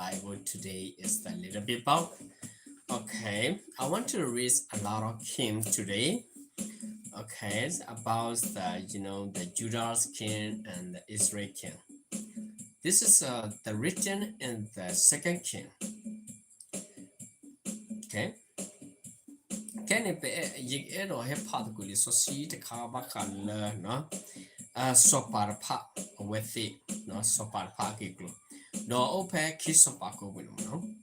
Bible today is the little bit book. Okay, I want to read a lot of King today. Okay, about the, you know, the Judah's king and the Israel king. This is uh, the written in the second King. Okay. ခဲန့ၣ် ပအဲၣ် ယအဲၣ်ဒိးဟဲဖးသကိးလံာ်စီဆှံတခါဘၣ်ဃးလၢ စီၤပၤတဖၣ်အဝဲသ့ၣ်, စီၤပၤတဖၣ်အဂ့ၢ်အကျိၤ, ဒီးအိၣ်ဖဲခံစီၤပၤကိးပူၤန့ၣ်မ့ၢ်နီ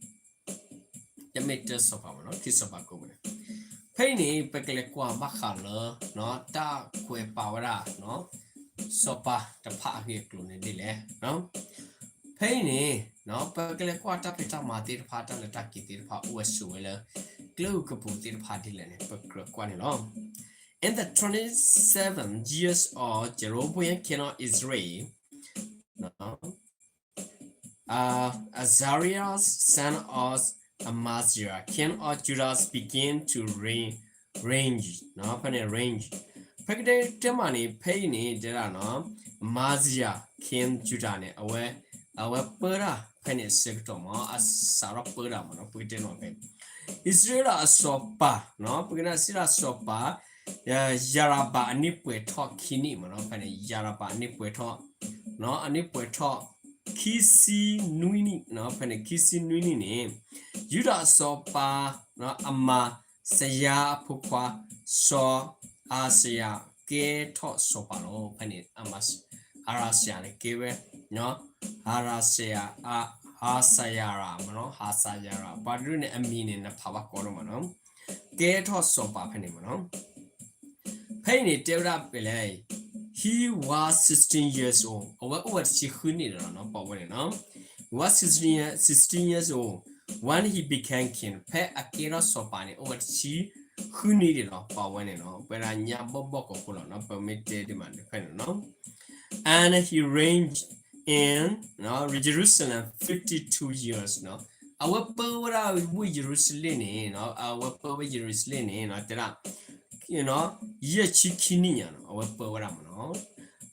ၤ, တမ့ၢ်တၢ်စီၤပၤမ့ၢ်နီၤ, ခံစီၤပၤကိးပူၤန့ၣ်, ဖဲအံၤန့ၣ် ပကလဲၤကွၢ်ဘၣ်ဃးလၢ တၢ်ကွဲးပာ်ဝဲဒၣ် စီၤပၤတဖၣ်အဂ့ၢ်အကျိၤန့ၣ်ဒ်လဲၣ်. ဖဲအံၤန့ၣ် ပကလဲၤကွၢ်တၢ်ဖံးတၢ်မၤသ့ၣ်တဖၣ် တၢ်လဲၤတၢ်က့ၤသ့ၣ်တဖၣ် အိၣ်ဝဲဆိးဝဲလၢ ကျဲအူကပူၤသ့ၣ်တဖၣ်ဒ်လဲၣ်န့ၣ် ပကြၢးကွၢ်န့ၣ်လီၤ. In the twenty-seven years of Jeroboam, king of Israel, uh, Azariah, son of Amaziah, king of Judah, began to reign, reign, ဖဲန့ၣ် reign. ဖဲကတဲတဲမးန့ၣ် ဖဲအံၤန့ၣ် တဲဒၣ်နီၤ Amaziah, king Judah န့ၣ် အဝဲ အဝဲပၢတၢ်ဖဲန့ၣ်အဆၢကတီၢ်မး အစးထီၣ်ပၢတၢ်မးနီၤ ပကတဲနီၤဖဲ အံၣ်စရ့လးအစီၤပၤ ပကတဲအံၣ်စရ့လးအစီၤပၤ ယၤရဘၣ်အနံၣ်ပှဲၤထီၣ်ခံနံၣ်မးနီၤ ဖဲန့ၣ် ယၤရဘၣ်အနံၣ်ပှဲၤထီၣ် အနံၣ်ပှဲၤထီၣ် ခံဆံနွံနံၣ် ဖဲန့ၣ် ခံဆံနွံနံၣ်န့ၣ် ယူဒၤအစီၤပၤ အမၤစယၤအဖိခွါ စီၤအၤစယၤ ကဲထီၣ်စီၤပၤလီၤ. ဖဲန့ၣ် အၤစယၤန့ၣ်ကဲဝဲ အၤစယၤ အၤစယၤရၤမးနီၤ အၤစယၤရၤ ပှၤတဒူၣ်န့ၣ် အမံၤန့ၣ် နဖးဘၣ်ကီဒိၣ်မးနီၤ ကဲထီၣ်စီၤပၤဖဲန့ၣ်မးနီၤ ဖဲအံၤန့ၣ် တဲဝဲဒၣ်ဖဲလဲၣ် he was sixteen years old အဝဲအိၣ်ဝဲတဆံဃုနံၣ်ဒီးလီၤနီၤ ပှၤဝဲန့ၣ်နီၤ he was sixteen years old when he became king ဖဲအကဲထီၣ်စီၤပၤန့ၣ် အိၣ်ဝဲတဆံဃုနံၣ်ဒံးလီၤ ပှၤဝဲန့ၣ်နီၤ ပဝဲဒၣ်ညါဘီၣ်ဘီၣ်ကီးဖိလီၤနီၤ ပမ့ၢ်တဲဒ်မးန့ၣ်ဖဲန့ၣ်နီၤ and he reigned in Jerusalem fifty-two years နီၤ အဝဲပၢဝဲဒၣ်ဝ့ၢ်ယရူၤၡလ့ၣ်န့ၣ် အဝဲပၢဝဲယရူၤၡလ့ၣ်န့ၣ် တဲဒၣ် ယဲၢ်ဆံခံနံၣ်ညါနီၤ အဝဲပၢဝဲဒၣ်မးနီၤ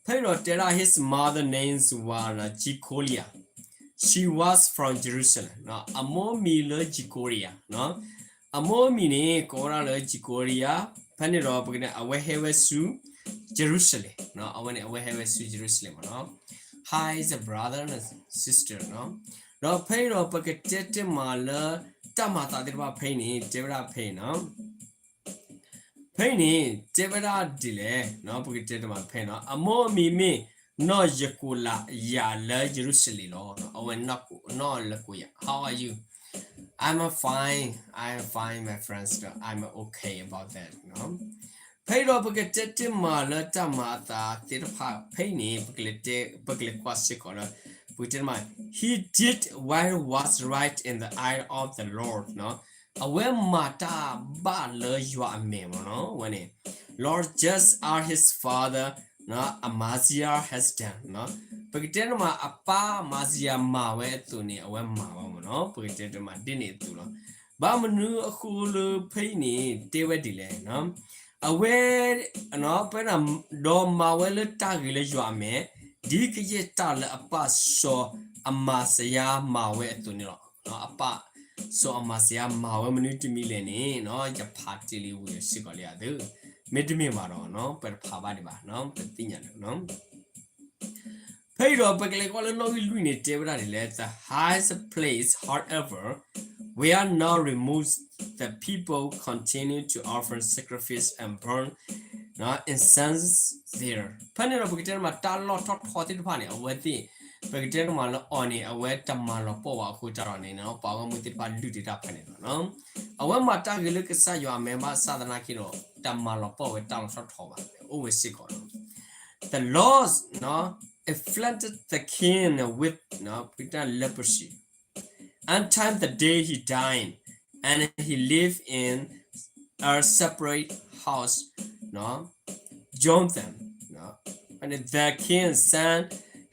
ဖဲဒီးတဲဒၣ် his mother names were Jecholiah, she was from Jerusalem အမိၢ်မံၤလၢ Jecholiah အမိၢ်မံၤန့ၣ် ကိးဝဲဒၣ်လၢ Jecholiah ဖဲန့ၣ်ဒီးပကတဲ အဝဲဟဲဝဲဆူ Jerusalem အဝဲန့ၣ် အဝဲဟဲဝဲဆူ Jerusalem မးနီၤ Hi, the brother and sister နီၤ ဒီးဖဲအံၤဒီးပကတဲတ့ၢ်မးလၢ တၢ်မၤသးသ့ၣ်တဖၣ်ဖဲအံၤန့ၣ် တဲဝဲဒၣ်ဖဲအံၤနီၤ ဖဲအံၤန့ၣ် တဲဝဲဒၣ်ဒ်လဲၣ် ပကတဲတ့ၢ်မးဖဲအံၤနီၤ အမိၢ်အမံၤမ့ၢ် နီၢ်ယကိးလးယၤလၢယရူၤၡလ့ၣ်လီၤ အဝဲ နီၢ်လၢကိးယၤ How are you? I'm fine, I'm fine, my friends, I'm okay about that ဖဲအံၤဒီးပကတဲတ့ၢ်မးလၢတၢ်မၤအသးသ့ၣ်တဖၣ်ဖဲအံၤန့ၣ် ပကလဲၤကွၢ်စ့ၢ်ကီးလၢ ပကတဲတ့ၢ်မး he did what was right in the eye of the Lord အဝဲမၤတၢ်ဘၣ်လၢယွၤအမဲာ်မးနီၤ အဝဲန့ၣ် Lord, just as his father Amaziah has done ပကတဲတ့ၢ်မး အပၢ်အမၤစယၤမၤဝဲအသိးန့ၣ် အဝဲမၤဝဲမးနီၤ ပကတဲတ့ၢ်မးဒ်န့ၣ်အသိးလီၤ ဘၣ်မနုၤအဃိလၢဖဲအံၤန့ၣ် တဲဝဲဒ်လဲၣ် အဝဲ ပ ဒီးမၤဝဲလၢတၢ်ဂ့ၤလၢယွၤအမဲာ် ဒ်ကယဲၢ်တၢ်လၢအပၢ်စီၤအမၤစယၤမၤဝဲအသိးန့ၣ်လီၤ အပၢ်စီၤအမၤစယၤမၤဝဲမနုၤတမံၤလဲၣ်န့ၣ် ယဖးတ့ၢ်လံဝံၤစ့ၢ်ကီးလံဧါသ့ၣ် မ့တမ့ၢ်ဘၣ်ဒီး ပတဖးဘၣ်ဒံးဘၣ် ပသ့ၣ်ညါလၢ ဖဲအံၤဒီးပကလဲၤကွၢ်လၢနီၣ်ဂံၢ်လွံၢ်န့ၣ် တဲဝဲဒၣ်ဒ်လဲၣ် the highest place, however, were not removed, the people continued to offer sacrifice and burn incense there. ဖဲန့ၣ်ဒီးပကတဲတ့ၢ်မး တၢ်လီၢ်ထီၣ်ထီသ့ၣ်တဖၣ်န့ၣ် အဝဲသ့ၣ် ပကတဲတ့ၢ်မးလၢအီၤန့ၣ် အဝဲတမၤလီၤပှီၢ်ဝဲအဃိတၢ်ဒီးန့ၣ် ပှၤဂီၢ်မုၢ်သ့ၣ်တဖၣ်လုၢ်ဒံးတၢ်ဖဲန့ၣ်လီၤ အဝဲမၤတၢ်ဂ့ၤလၢကစၢ်ယွၤအမဲာ်ဘၣ်ဆၣ်သနာ်က့ဒီး တမၤလီၤပှီၢ်ဝဲတၢ်လီၢ်ထီၣ်ထီဘၣ် အိၣ်ဝဲစ့ၢ်ကီးလီၤ The Lord afflicted the king with ပကတဲ leprosy. Until the day he died, and he lived in a separate house, Jonathan. The king sent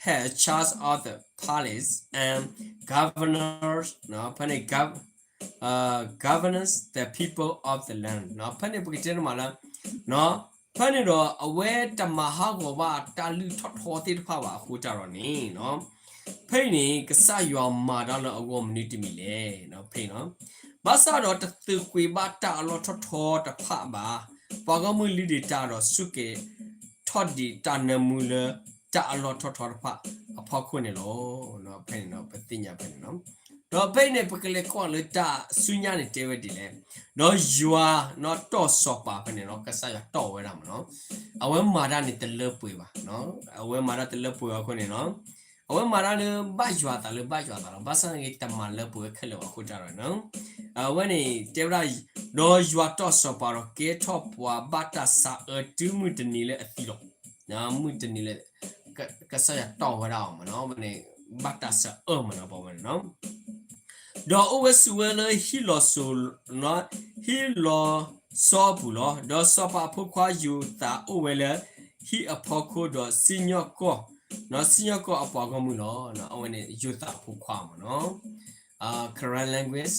his charge of the palace and governors, governors the people of the land. ဖဲန့ၣ်ပကတဲတ့ၢ်မးလၢ ဖဲန့ၣ်ဒီးအဝဲတမၤဟးဂီၤဘၣ်တၢ်လုၢ်ထီၣ်ထီသ့ၣ်တဖၣ်ဘၣ်အဃိတၢ်ဒီးန့ၣ် ဖဲအံၤန့ၣ် ကစၢ်ယွၤမၤတၢ်လၢအဂီၢ်မနုၤတမံၤလဲၣ်. ဖဲအံၤနီၤ, ဘၣ်ဆၣ်ဒီးတသုးကွံာ်ဘၣ်တၢ်အလီၢ်ထီၣ်ထီတဖၣ်ဘၣ်. ပှၤဂီၢ်မုၢ်လုၢ်ဒံးတၢ်ဒီးစူၢ်က့ၤထီၣ်ဒံးတၢ်နၢမူလၢတၢ်အလီၢ်ထီၣ်ထီတဖၣ်အဖီခိၣ်န့ၣ်လီၤ. ဖဲန့ၣ်ပသ့ၣ်ညါဖဲန့ၣ်လီၤ. ဒီးဖဲအံၤန့ၣ် ပကလဲၤကွၢ်လၢတၢ်ဆူညါန့ၣ်တဲဝဲဒ်လဲၣ်. ဒီးယွၤနီၣ်တီၢ်စီၤပၤဖဲန့ၣ်လီၤ. ကစၢ်ယွၤတီၢ်ဝဲဒၣ်မ့ၢ်နီၤ, အဝဲမၤတၢ်န့ၣ်တလၢပှဲၤဘၣ်. အဝဲမၤတၢ်တလၢပှဲၤအဃိန့ၣ်နီၤ, အဝဲမၤတၢ်လၢဘၣ်ယွၤအသးလၢဘၣ်ယွၤအသးလီၤ. ဘၣ်ဆၣ်န့ၣ်တမၤလၢပှဲၤဝဲခဲလၢာ်ဘၣ်အဃိတၢ်ဒီးနီၤ, အဝဲန့ၣ်တဲဝဲဒၣ်, ဒီးယွၤတီၢ်စီၤပၤဒီးကဲထီၣ်ပှၤဘၣ်တၢ်ဆါအၢတုၤမုၢ်တနံၤလၢအသံလီၤ. မုၢ်တနံၤလၢ ကစၢ်ယွၤတီၢ်ဝဲဒၣ်အီၤမ့ၢ်နီၤ, အဝဲန့ၣ် ဘၣ်တၢ်ဆါအၢမ့ၢ်နီၤ ပဝဲန့ၣ်နီၤ. ဒီးအိၣ်ဝဲဆူၣ်ဝဲလၢဟံၣ်လီၤစိၤ, ဟံၣ်လီၤစီၤအပူၤလီၤ. ဒီးစီၤပၤအဖိခွါယိၤသးအိၣ်ဝဲလၢဟံၣ်အဖီခိၣ်ဒီးစံၣ်ညီၣ်ကွီၢ်, စံၣ်ညီၣ်ကွီၢ်အပှၤဂီၢ်မုၢ်လီၤ. အဝဲန့ၣ်ယိၤသးအဖိခွါမ့ၢ်နီၤ. Karen language,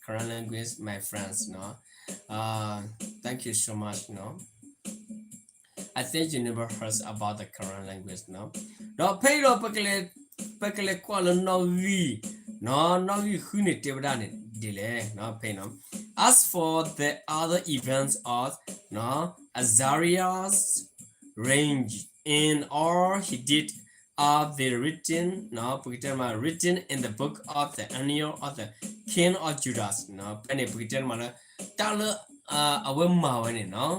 Karen language, my friends, thank you so much. I think you never heard about the Karen language, no? ဒီးဖဲအံၤဒီး ပကလဲၤကွၢ်လၢနီၣ်ဂံၢ်, နီၣ်ဂံၢ်ဃုန့ၣ်တဲဝဲဒၣ်န့ၣ်ဒ်လဲၣ်, ဖဲအံၤနီၤ. As for the other events of Azariah's reign, in all he did, are they written, ပကတဲမး written in the book of the annals of the king of Judah, ဖဲန့ၣ် ပကတဲမးလၢ တၢ်လၢအဝဲမၤဝဲန့ၣ်နီၤ,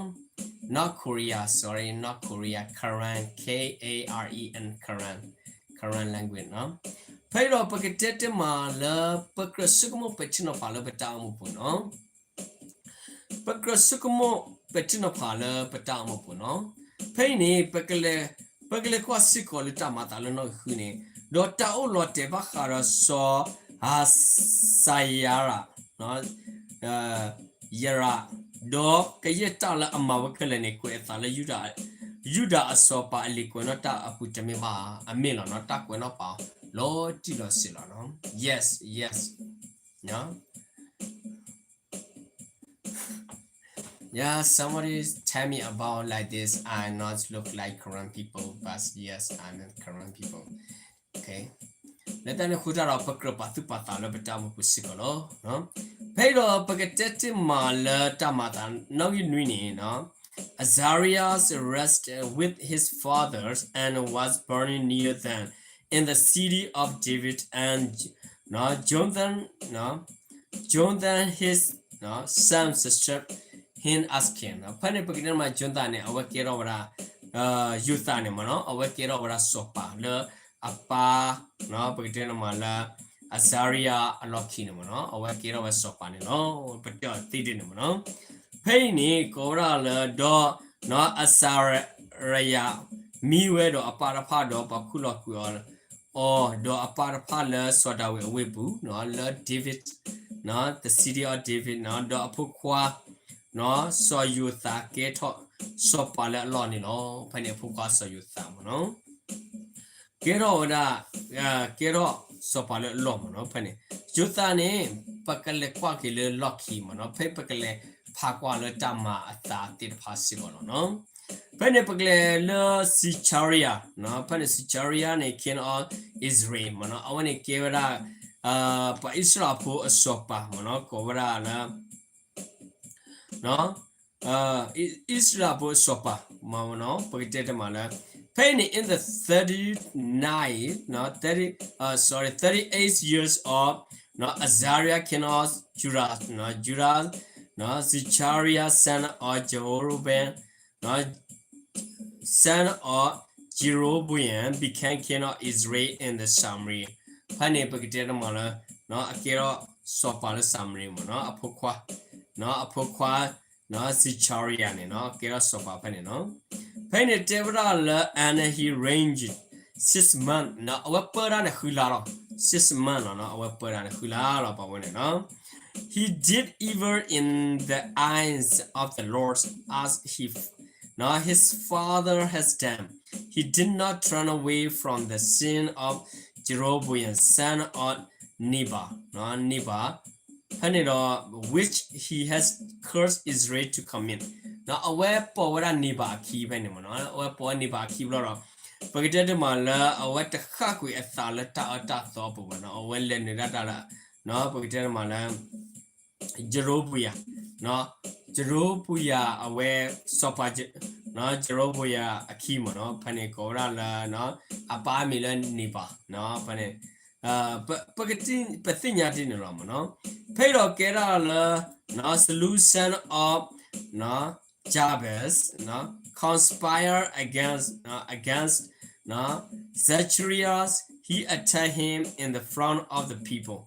not Korea, sorry, not Korea, Karen, K A R E N, Karen, Karen language နီၤ. ဖဲအံၤဒီးပကတဲတ့ၢ်မးလၢ ပကြၢးဆိကမိၣ်ပဲာ်ထံနီၤဖးလၢပတၢ်အိၣ်မူပူၤနီၤ. ပကြၢးဆိကမိၣ်ပဲာ်ထံနီၤဖးလၢပတၢ်အိၣ်မူပူၤနီၤ. ဖဲအံၤန့ၣ် ပကလဲၤကွၢ်စ့ၢ်ကီးလၢတၢ်မၤသးလၢနီၣ်ဂံၢ်ဃုန့ၣ်, ဒီးတၢ်အိၣ်လီၤတဲာ်ဘၣ်ဃးဒီးစီၤ အၤစၤယၤရး ယၤရး, ဒီးကယဲၢ်တၢ်လၢအမၤဝဲခဲလၢာ်န့ၣ် ကွဲးအသးလၢ ယူဒၤအစီၤပၤအလံာ်ကွဲးနီၣ်တၢ်အပူၤတမ့ၢ်ဘၣ်, အမ့ၢ်လီၤနီၤ, တၢ်ကွဲးနီၣ်ပာ်အီၤလီၤတံၢ်လီၤဆဲးလီၤနီၤ. Yes, yes. Yeah, somebody tell me about like this. I not look like Karen people, but yes, I'm a Karen people. Okay. လၢတၢ်န့ၣ်အဃိတၢ်ဒီး ပကြၢးပာ်သူၣ်ပာ်သးလၢပတၢ်အိၣ်မူပူၤစ့ၢ်ကီးလီၤ. ဖဲအံၤဒီးပကတဲတ့ၢ်မးလၢတၢ်မၤသးနီၣ်ဂံၢ်နွံန့ၣ်, Azariah rested with his fathers and was buried near them in the city of David, and Jonathan, Jonathan his son succeeded him as king. ဖဲန့ၣ် ပကတဲမး Jonathan န့ၣ် အဝဲကဲထီၣ်ဝဲဒၣ်, ယိၤသးန့ၣ်မ့ၢ်နီၤ, အဝဲကဲထီၣ်ဝဲဒၣ်စီၤပၤလၢအပၢ်, ပကတဲမးလၢ Azariah အလီၢ်ခံန့ၣ်မ့ၢ်နီၤ, အဝဲကဲထီၣ်ဝဲစီၤပၤန့ၣ်လီၤ. ပတဲအီၤသ့ဒ်န့ၣ်မ့ၢ်နီၤ. ဖဲအံၤန့ၣ် ကိးဝဲဒၣ်လၢ ဒီး Azariah မံဝဲဒီးအပၢ်တဖၣ်ဒီး ပာ်ခူၣ်လီၤကွံာ်အီၤ, အီၤဒီးအပၢ်တဖၣ်လၢစီၤဒၤဝံးအဝ့ၢ်ပူၤ, လၢ David, the city of David, ဒီးအဖိခွါ စီၤယိၤသးကဲထီၣ်စီၤပၤလၢအလီၢ်န့ၣ်လီၤ. ဖဲန့ၣ်အဖိခွါစီၤယိၤသးမ့ၢ်နီၤ, ကဲထီၣ်ဝဲဒၣ်, ကဲထီၣ်စီၤပၤလၢအလီၢ်မ့ၢ်နီၤ. ဖဲန့ၣ် ယိၤသးန့ၣ် ပကလဲၤကွၢ်က့ၤလၢလီၢ်ခံမ့ၢ်နီၤ, ဖဲပကလဲၤဖးကွၢ်လၢတၢ်မၤအသးသ့ၣ်တဖၣ်စ့ၢ်ကီးလီၤနီၤ. ဖဲန့ၣ်ပကလဲၤလၢ Zechariah, ဖဲန့ၣ် Zechariah န့ၣ် king of Israel မ့ၢ်နီၤ, အဝဲန့ၣ်ကဲဝဲဒၣ် ပှၤအံၣ်စရ့လးဖိအစီၤပၤမ့ၢ်နီၤ, ကိးဝဲဒၣ်လၢ အံၣ်စရ့လးဖိအစီၤပၤမ့ၢ်နီၤ, ပကတဲတမးလၢ ဖဲအံၤန့ၣ် in the thirty-nine, thirty, sorry, thirty-eight years of Azariah king of Judah, Judah, Zechariah son of Jeroboam, son of Jeroboam became king of Israel in the Samaria. ဖဲန့ၣ်ပကတဲတမးလၢ အကဲထီၣ်စီၤပၤလၢ Samaria မ့ၢ်နီၤ, အဖိခွါ, အဖိခွါ Zechariah န့ၣ်နီၤ, ကဲထီၣ်စီၤပၤဖဲန့ၣ်နီၤ. ဖဲန့ၣ်တဲဝဲဒၣ်လၢ and he reigned six months, အဝဲပၢတၢ်န့ၣ်ဃုလါလီၤ, six months လီၤနီၤ, အဝဲပၢတၢ်န့ၣ်ဃုလါလီၤ ပှၤဝဲန့ၣ်နီၤ. He did evil in the eyes of the Lord, as he, his father has done. He did not turn away from the sin of Jeroboam, son of Nebat, Nebat, ဖဲန့ၣ်ဒီး which he has cursed Israel to commit. အဝဲပိာ်ဝဲဒၣ် Nebat အခံဖဲန့ၣ်မ့ၢ်နီၤ, အဝဲပိာ်ဝဲ Nebat အခံဘျီဒီး ပကတဲတမးလၢအဝဲတဃၣ်ကွံာ်အသးလၢတၢ်အၢတၢ်သီအပူၤဘၣ်နီၤ, အဝဲလဲၤနုာ်ဒၣ်တၢ်လၢ ပကတဲတမးလၢ Jeroboam, Jeroboam အဝဲစီၤပၤ Jeroboam အခံမ့ၢ်နီၤ, ဖဲန့ၣ်ကိးဝဲဒၣ်လၢ အပၢ်အမံၤလၢ Nebat ဖဲန့ၣ် ပသ့ၣ်ညါဒ်န့ၣ်လီၤမ့ၢ်နီၤ. ဖဲအံၤဒီးကဲဒၣ်လၢ Shallum son of Jabin conspired against, against Zacharias, he attacked him in the front of the people.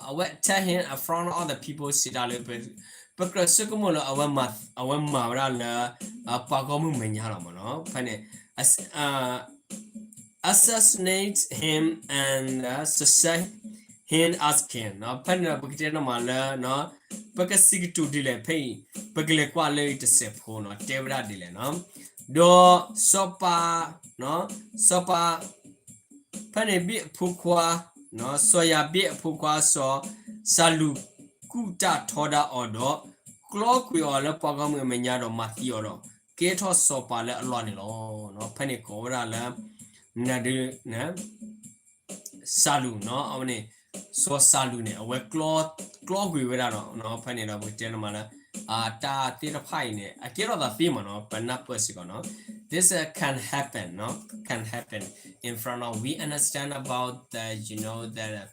အဝဲ attack him in front of the people စံးတၢ်လၢ ပကြၢးဆိကမိၣ်လၢ အဝဲမၤဝဲဒၣ်လၢ ပှၤဂီၢ်မုၢ်မဲာ်ညါလီၤမ့ၢ်နီၤ. ဖဲန့ၣ် assassinate him and suspect him as king. ဖဲန့ၣ်ဒီးပကတဲတမးလၢ ပကစံးကတိၤဒ်လဲၣ်ဖဲအံၤ, ပကလဲၤကွၢ်လၢတစဲးဖိနီၤ တဲဝဲဒၣ်ဒ်လဲၣ်နီၤ. ဒီးစီၤပၤ စီၤပၤ ဖဲန့ၣ်ဘ့ၣ်အဖိခွါ စီၤယၤဘ့ၣ်အဖိခွါစီၤၡလူး ကူၣ်တၢ်ထီဒါအီၤဒီး ကျီကွံာ်အီၤလၢပှၤဂီၢ်မုၢ်အမဲာ်ညါဒီးမၤသံအီၤဒီး ကဲထီၣ်စီၤပၤလၢအလီၢ်န့ၣ်လီၤ. ဖဲန့ၣ်ကိးဝဲဒၣ်လၢ နဒု စီၤၡလူးနီၤ, အဝဲန့ၣ် စီၤၡလူးန့ၣ် အဝဲ ကျီကွံာ်ဝဲဒၣ်ဒီး ဖဲန့ၣ်ဒီးပကတဲတမးလၢ တၢ်သ့ၣ်တဖၣ်အံၤန့ၣ် အကဲထီၣ်သးသ့မ့ၢ်နီၤ, ပနၢ်ပၢၢ်စ့ၢ်ကီးနီၤ. This uh, can happen, no? Can happen in front of, we understand about the, you know, the,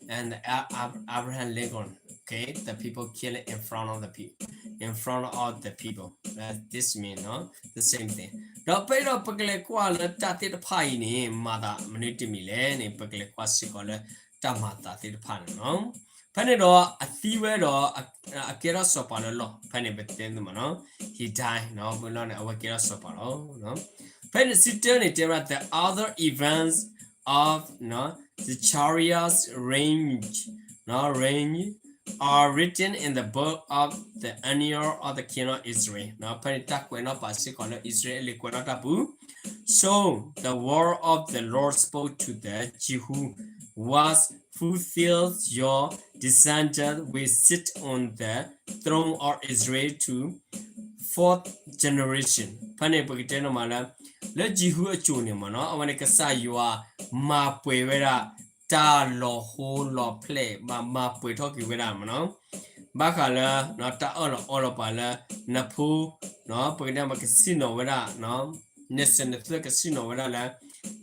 and Ab- Abraham Lincoln, okay, the people killing in front of the people, in front of the people. That this mean, no? The same thing. ဒီးဖဲဒီးပကလဲၤကွၢ်လၢတၢ်သ့ၣ်တဖၣ်အံၤန့ၣ် မၤသးမနုၤတမံၤလဲၣ်န့ၣ် ပကလဲၤကွၢ်စ့ၢ်ကီးလၢတၢ်မၤသးသ့ၣ်တဖၣ်န့ၣ်နီၤ. ဖဲန့ၣ်ဒီးအသံဝဲဒီး အကဲထီၣ်စီၤပၤလၢလီၢ်, ဖဲန့ၣ်ပတဲသ့မ့ၢ်နီၤ, he died နီၤ, ဝံၤလီၤန့ၣ် အဝဲကဲထီၣ်စီၤပၤလီၤ. ဖဲန့ၣ်စံးတၢ်န့ၣ်တဲဝဲဒၣ် the other events of, no, the Zacharias reign, no, reign are written in the book of the annals of the king of Israel. ဖဲန့ၣ်တၢ်ကွဲးနီၣ်ပာ်စ့ၢ်ကီးလၢ အံၣ်စရ့လးအလံာ်ကွဲးနီၣ်တၢ်ပူၤ, so the word of the Lord spoke to the Jews was fulfilled, your descendants will sit on the throne of Israel to fourth generation. ဖဲန့ၣ်ပကတဲနီၣ်မးလၢ လၢယံၤဟူအစိၤန့ၣ်မ့ၢ်နီၤ, အဝဲန့ၣ်ကစၢ်ယွၤမၤပှဲၤဝဲဒၣ် တၢ်လီၤဟိလီၤဖျဲး မၤပှဲၤထီၣ်က့ၤဝဲဒၣ်မ့ၢ်နီၤ, ဘၣ်ဃးလၢ တၢ်အၢၣ်လီၤအီလီၤပှၤလၢ နဖိ ပကတဲမ့ၢ်ကဆ့ၣ်နီၤဝဲဒၣ် နစၢၤနသွဲၣ်ကဆ့ၣ်နီၤဝဲဒၣ်လၢ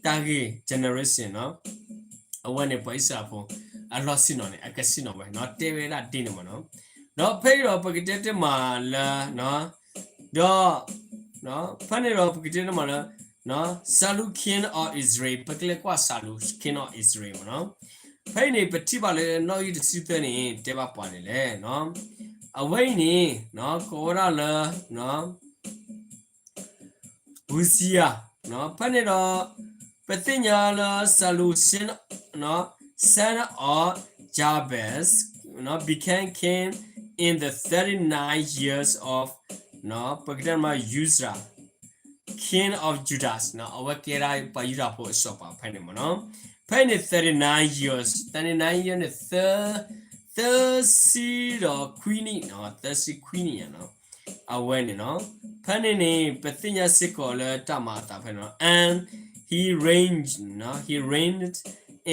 တၢ်ဂ့ၢ် generation နီၤ, အဝဲန့ၣ်ပှၤအံၣ်စရ့လးဖိ အလီၢ်ဆ့ၣ်နီၤန့ၣ် အကဆ့ၣ်နီၤဝဲနီၤ, တဲဝဲဒၣ်ဒ်န့ၣ်မ့ၢ်နီၤ. ဒီးဖဲအံၤဒီးပကတဲတမးလၢ ဒီး ဖဲန့ၣ်ဒီးပကတဲတမးလၢ Shallum king of Israel, ပကလဲၤကွၢ် Shallum king of Israel မ့ၢ်နီၤ. ဖဲအံၤန့ၣ် ပထံၣ်ဘၣ်လၢနီၣ်ဂံၢ်တဆံသၢန့ၣ် တဲဘၣ်ပှၤဒ်လဲၣ်နီၤ. အဝဲအံၤန့ၣ် ကိးဝဲဒၣ်လၢ Uzziah, ဖဲန့ၣ်ဒီး ပသ့ၣ်ညါလၢ Shallum, son, son of Jabin, became king in the thirty-nine years of, ပကတဲမ့ၢ် Uzziah, king of Judah, အဝဲကဲဒၣ်ပှၤယူဒၤဖိအစီၤပၤဖဲန့ၣ်မ့ၢ်နီၤ. ဖဲန့ၣ် thirty-nine years, thirty-nine years န့ၣ် သၢဆံဒီးခွံနံၣ်, သၢဆံခွံနံၣ်ညါနီၤ. အဝဲန့ၣ်နီၤ, ဖဲန့ၣ်န့ၣ် ပသ့ၣ်ညါစ့ၢ်ကီးလၢတၢ်မၤအသးဖဲန့ၣ်နီၤ, and he reigned, he reigned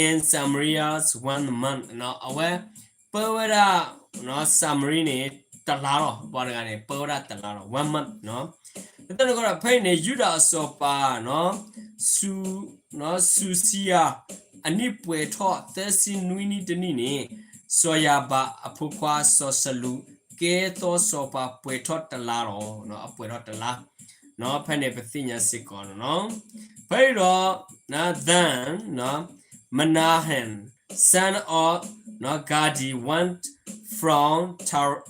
in Samaria one month, အဝဲပၢဝဲဒၣ် စၤမရံန့ၣ် တလါလီၤ. ပှၤတဂၤန့ၣ် ပၢဝဲဒၣ်တလါလီၤ, one month နီၤ. လၢတၢ်န့ၣ်အဃိဒီး ဖဲအံၤန့ၣ် ယူဒၤအစီၤပၤ စူး, စူးစံယၤ အနံၣ်ပှဲၤထီၣ်သၢဆံနွံနံၣ်တနံၣ်န့ၣ်, စီၤယၤဘးအဖိခွါစီၤၡလူး ကဲသီစီၤပၤပှဲၤထီၣ်တလါလီၤ, အပှဲၤထီၣ်တလါ, ဖဲန့ၣ်ပသ့ၣ်ညါစ့ၢ်ကီးနီၤ. ဖဲအံၤဒီး then, Menahem, son of Gadi, went from Tar-,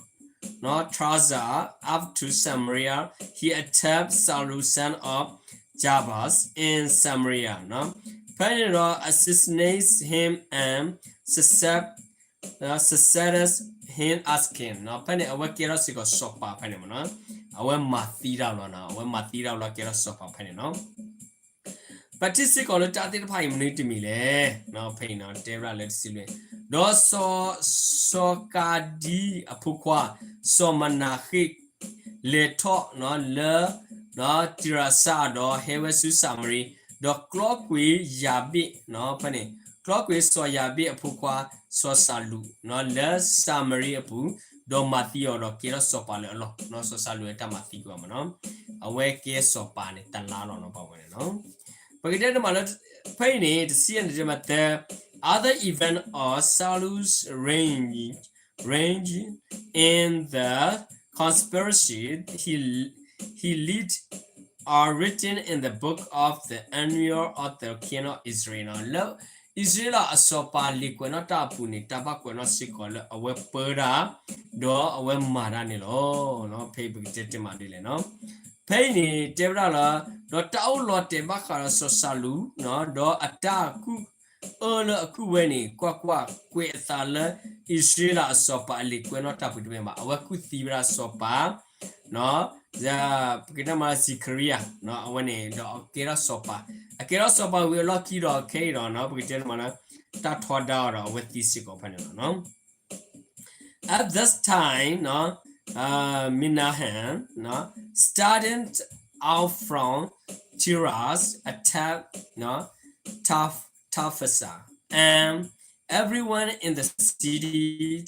Tirzah up to Samaria. He attacked Salu, son of Jabaz, in Samaria. ဖဲန့ၣ်ဒီး assassinate him and succeed, succeeded him as king. ဖဲန့ၣ် အဝဲကဲထီၣ်စ့ၢ်ကီးစီၤပၤဖဲန့ၣ်မ့ၢ်နီၤ. အဝဲမၤသံတၢ်လီၤနီၤ, အဝဲမၤသံတၢ်လီၤ ကဲထီၣ်စီၤပၤဖဲန့ၣ်နီၤ. ပထံၣ်စ့ၢ်ကီးလၢတၢ်သ့ၣ်တဖၣ်အံၤမနုၤတမံၤလဲၣ်. ဖဲအံၤနီၤ တဲဝဲဒၣ်လၢတဆံလွံၢ်, ဒီးစီၤ, စီၤကၤဒံအဖိခွါ စီၤမနၤဃ့ၣ် လဲၤထီၣ်လၢ တံရစၤ ဒီးဟဲဝဲဆူစၤမရံ, ဒီးကျီကွံာ်ယၤဘ့ၣ်, ဖဲန့ၣ် ကျီကွံာ်စီၤယၤဘ့ၣ်အဖိခွါ စီၤၡၤလူး လၢၡၤမရံအပူၤ, ဒီးမၤသံအီၤဒီးကဲထီၣ်စီၤပၤလၢအလီၢ်, စီၤၡၤလူးအတၢ်မၤသံကွံာ်အီၤမ့ၢ်နီၤ, အဝဲကဲစီၤပၤန့ၣ် တလါလီၤနီၤ ပှၤဝဲန့ၣ်နီၤ. ပကတဲတမးလၢ ဖဲအံၤန့ၣ် တဆံယဲၢ်န့ၣ်တဲမး the other event of Saulos reign, reign in the conspiracy he, he led are written in the book of the annal of the king of Israel နီၤ, လၢအံၣ်စရ့လးအစီၤပၤလံာ်ကွဲးနီၣ်တၢ်အပူၤန့ၣ် တၢ်ဘၣ်ကွဲးနီၣ်စ့ၢ်ကီးလၢအဝဲပၢတၢ် ဒီးအဝဲမၤတၢ်န့ၣ်လီၤ. ဖဲအံၤပကတဲတမးဒ်လဲၣ်နီၤ. ဖဲအံၤန့ၣ်တဲဝဲဒၣ်လၢ ဒီးတၢ်အိၣ်လီၤတဲာ်ဘၣ်ဃးဒီးစီၤၡၤလူး ဒီးအတၢ်ကူၣ်အၢလၢအကူၣ်ဝဲန့ၣ် ကွၢ်ကွၢ်, ကွဲးအသးလၢအံၣ်စရ့လးအစီၤပၤအလံာ်ကွဲးနီၣ်တၢ်ပူၤတမ့ၢ်ဘၣ်, အဝဲကူၣ်သံဝဲဒၣ်စီၤပၤ ပကတဲမး စံၤခရံယၤ အဝဲန့ၣ် ဒီးအကဲထီၣ်စီၤပၤ, အကဲထီၣ်စီၤပၤဝံၤအလီၢ်ခံဒီးခဲအံၤဒီး ပကတဲမးလၢ တၢ်ထီဒါအီၤဒီးအဝဲသံစ့ၢ်ကီးဖဲန့ၣ်လီၤ. At this time, uh, Menahem, no, started out from Tiras, attacked, no, Taf-, Tafasa, and everyone in the city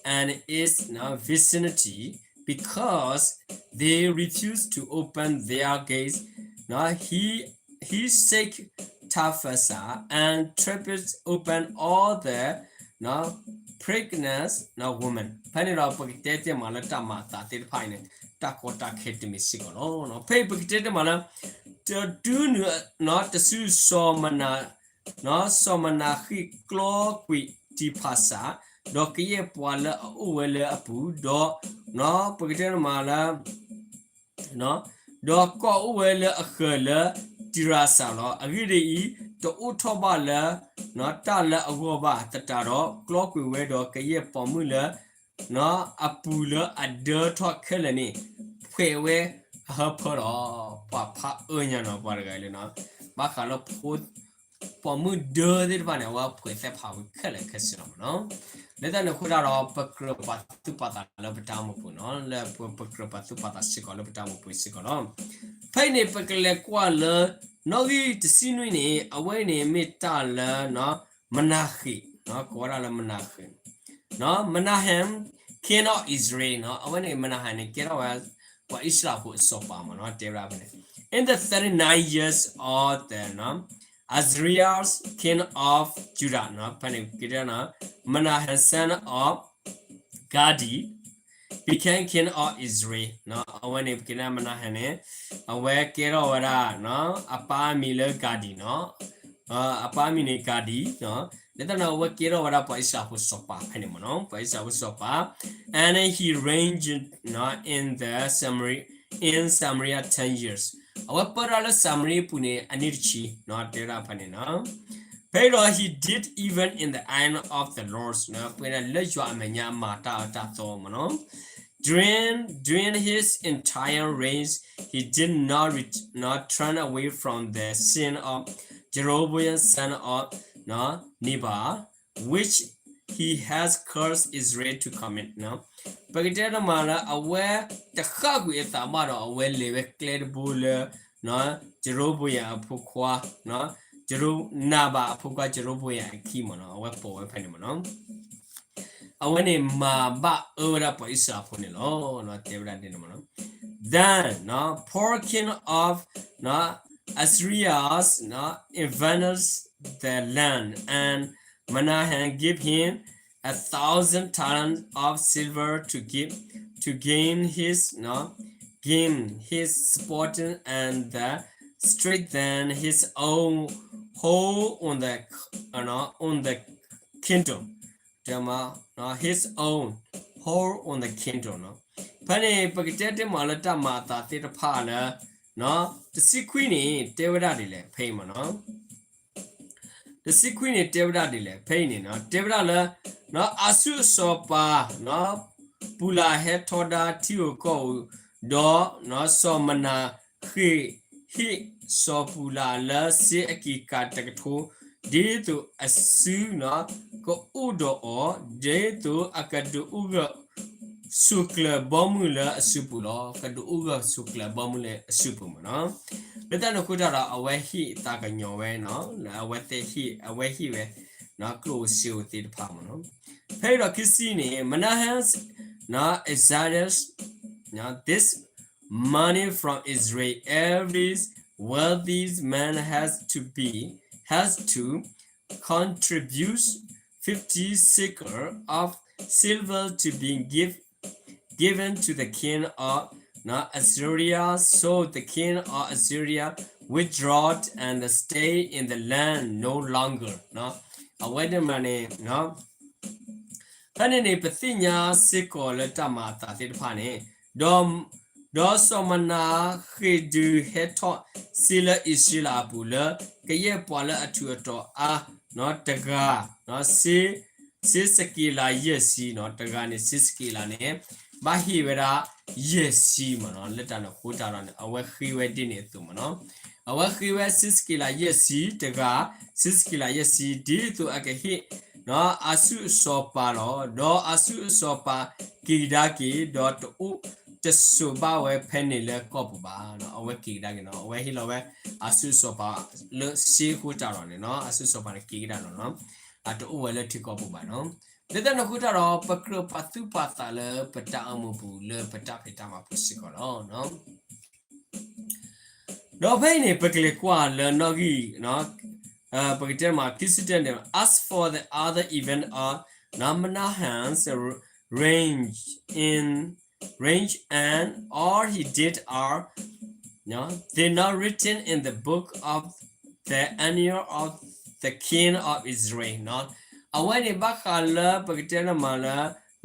and its, no, vicinity, because they refused to open their gates, no, he, he shake Tafasa and tripped open all the, no, pregnant, no, women. ဖဲန့ၣ်ဒီးပကတဲတ့ၢ်မးလၢတၢ်မၤအသးသ့ၣ်တဖၣ်အံၤန့ၣ် တၢ်ကီတၢ်ခဲတမံၤစ့ၢ်ကီးလီၤ. ဖဲအံၤပကတဲတ့ၢ်မးလၢ တတုၤနုၤ တစုစီၤမနၤ စီၤမနၤဃ့ၣ်ကျီကွံာ်တံၢ်ဖးစး, ဒီးကယဲၢ်ပှၤလၢအအိၣ်ဝဲလၢအပူၤ, ဒီး ပကတဲတ့ၢ်မးလၢ ဒီးကိးအိၣ်ဝဲလၢအဃၢၤလၢတံၢ်ရၤစၤလီၤ. အဂ့ၢ်ဒ်အံၤ, တအိၣ်ထီၣ်ဘၣ်လၢ တၢ်လၢအဂီၢ်ဘၣ်သတးဒီး ကျီကွံာ်ဝဲဒီးကယဲၢ်ပိာ်မုၣ်လၢ အပူၤလၢအဒၢထီၣ်ခဲလၢာ်န့ၣ် ဖှဲးဝဲအဟၢဖၢလီၤ. ပှၤဖးအၢညါနီၤ ပှၤတဂၤလၢ ဘၣ်ဃးလၢဖိ ပိာ်မုၣ်ဒၢသ့ၣ်တဖၣ်န့ၣ် အဝဲဖှဲးသဲဖးဝံၤခဲလၢာ်ခဲဆ့လီၤမ့ၢ်နီၤ. လၢတၢ်န့ၣ်အဃိတၢ်ဒီး ပကြၢးပာ်သူၣ်ပာ်သးလၢပတၢ်အိၣ်မူပူၤနီၤ, လၢပကြၢးပာ်သူၣ်ပာ်သးစ့ၢ်ကီးလၢပတၢ်အိၣ်မူပူၤစ့ၢ်ကီးလီၤ. ဖဲအံၤန့ၣ် ပကလဲၤကွၢ်လၢ နီၣ်ဂံၢ်တဆံနွံန့ၣ် အဝဲန့ၣ်မ့ၢ်တၢ်လၢ မနၤဃ့ၣ်, ကိးဝဲဒၣ်လၢမနၤဃ့ၣ် Menahem, king of Israel နီၤ, အဝဲန့ၣ် Menahem န့ၣ် ကဲထီၣ်ဝဲ ပှၤအံၣ်စရ့လးဖိအစီၤပၤမ့ၢ်နီၤ, တဲဝဲဒၣ်ဖဲန့ၣ် in the thirty-nine years of the, no, Ahasuerus, king of Judah နီၤ, ဖဲန့ၣ်ကဲထီၣ် Menahem son of Gadi became king of Israel နီၤ, အဝဲန့ၣ် ပကတဲ Menahem န့ၣ် အဝဲကဲထီၣ်ဝဲဒၣ် အပၢ်အမံၤလၢ Gadi နီၤ, အပၢ်အမံၤန့ၣ် Gadi နီၤ, လၢတၢ်န့ၣ် အဝဲကဲထီၣ်ဝဲဒၣ်ပှၤအံၣ်စရ့လးဖိစီၤပၤဖဲန့ၣ်မ့ၢ်နီၤ, ပှၤအံၣ်စရ့လးဖိစီၤပၤ and he reigned, no, in the Samari-, in Samaria ten years. အဝဲပၢတၢ်လၢစၤမရံအပူၤန့ၣ် အနံၣ်တဆံနီၤ, တဲဝဲဒၣ်ဖဲန့ၣ်နီၤ. ဖဲအံၤဒီး he did evil in the eye of the Lord နီၤ, ပှၤလၢယွၤအမဲာ်ညါအမၤတၢ်အၢတၢ်သီမ့ၢ်နီၤ. During, during his entire reign, he did not ret-, not turn away from the sin of Jeroboam son of, no, Nebat, which he has caused Israel to commit နီၤ. ပကတဲတမးလၢ အဝဲတဃၣ်ကွံာ်အသးဘၣ်ဒီး အဝဲလဲၤဝဲကျဲတဘိလၢ ယရူၤဘယၣ်အဖိခွါ, ယရူၤ, နၤဘၣ်အဖိခွါယရူၤဘယၣ်အခံမ့ၢ်နီၤ, အဝဲပိာ်ဝဲဖဲန့ၣ်မ့ၢ်နီၤ. အဝဲန့ၣ်မၤဘၣ်အၢဝဲဒၣ်ပှၤအံၣ်စရ့လးဖိန့ၣ်လီၤ. တဲဝဲဒၣ်ဒ်န့ၣ်မ့ၢ်နီၤ. Then, no, poor king of, no, Assyria, no, invaded the land, and Menahem gave him a thousand talents of silver to give, to gain his, no, gain his supporters and the strengthen his own hold on the, you know, on the kingdom. တဲမး, his own hold on the kingdom နီၤ. ဖဲန့ၣ် ပကတဲတ့ၢ်မးလၢတၢ်မၤအသးသ့ၣ်တဖၣ်လၢ တဆံခွံန့ၣ် တဲဝဲဒၣ်ဒ်လဲၣ် ဖဲအံၤမ့ၢ်နီၤ. တဆံခွံန့ၣ် တဲဝဲဒၣ်ဒ်လဲၣ် ဖဲအံၤန့ၣ်နီၤ, တဲဝဲဒၣ်လၢ အၤစူၢ်အစီၤပၤ ပူၤလၢ်ဟဲထီဒါထံဧိၤကီၢ်ဧိၤ, ဒီးစီၤမနၤဃ့ၣ်ဟ့ၣ်စီၤပူၤလၢ်လၢစ့အက့ၤကးတကထိ, ဒ်သိးအစုကအိၣ်ဒီးအီၤ, ဒ်သိးအကဒုးအိၣ်ဂၢၢ် ကဒုးအိၣ်ဂၢၢ်ဆိးကျၢၤဘီမုၢ်လၢအစုပူၤလီၤ. ကဒုးအိၣ်ဂၢၢ်ဆိးကျၢၤဘီမုၢ်လၢအစုပူၤမ့ၢ်နီၤ. လၢတၢ်န့ၣ်အဃိတၢ်ဒီး အဝဲဟ့ၣ်သးကညီၤဝဲနီၤ, အဝဲသ့ၣ်ဟ့ၣ်, အဝဲဟ့ၣ်ဝဲ ကျိၣ်ဧိၤစ့ဧိၤသ့ၣ်တဖၣ်မ့ၢ်နီၤ. ဖဲအံၤဒီးခံဆံန့ၣ် Manasseh, exiled this money from Israel. Every wealthy man has to be, has to contribute fifty shekel of silver to be give, given to the king of Assyria. So the king of Assyria withdrew and stayed in the land no longer. အဝဲန့ၣ်မးန့ၣ် ဖဲန့ၣ်န့ၣ် ပသ့ၣ်ညါစ့ၢ်ကီးလၢတၢ်မၤအသးသ့ၣ်တဖၣ်န့ၣ်, ဒီး, ဒီးစီၤမနၤဃ့ဒုးဟဲထီၣ်စ့လၢအံၣ်စရ့လးအပူၤလၢ ကယဲၢ်ပှၤလၢအထူးအတီၤအါ, တဂၤ, စ့, စ့စက့လးယဲၢ်ဆံနီၤ, တဂၤန့ၣ်စ့စက့လးန့ၣ် ဘၣ်ဟ့ၣ်ဝဲဒၣ်ယဲၢ်ဆံမ့ၢ်နီၤ. လၢတၢ်န့ၣ်အဃိတၢ်ဒီးန့ၣ် အဝဲဃ့ဝဲဒ်န့ၣ်အသိးမ့ၢ်နီၤ. အဝဲဃ့ဝဲစ့စက့လးယဲၢ်ဆံတဂၤ, စ့စက့လးယဲၢ်ဆံ ဒ်သိးအကဟ့ၣ် အစုအစီၤပၤလီၤ. ဒီးအစုအစီၤပၤက့ၤကဒါက့ၤ, ဒီးတအိၣ်တဆိးဘၣ်ဝဲဖဲန့ၣ်လၢကီၢ်ပူၤဘၣ်. အဝဲက့ၤကဒါက့ၤနီၤ, အဝဲဟ့ၣ်လီၤဝဲအစုအစီၤပၤလၢစ့အဃိတၢ်ဒီးန့ၣ်နီၤ, အစုအစီၤပၤန့ၣ်က့ၤကဒါလီၤနီၤ, အတအိၣ်ဝဲလၢထံကီၢ်ပူၤဘၣ်နီၤ. လၢတၢ်န့ၣ်အဃိတၢ်ဒီး ပကြၢးပာ်သူၣ်ပာ်သးလၢပတၢ်အိၣ်မူပူၤလၢပတၢ်ဖံးတၢ်မၤပူၤစ့ၢ်ကီးလီၤ. ဒီးဖဲအံၤန့ၣ် ပကလဲၤကွၢ်လၢနီၣ်ဂံၢ်, ပကတဲမး ခံဆံတၢန့ၣ်, As for the other event of Menahem reign in, reign and all he did, are they not written in the book of the annals of the king of Israel? အဝဲန့ၣ်ဘၣ်ဃးလၢပကတဲန့ၣ်မးလၢ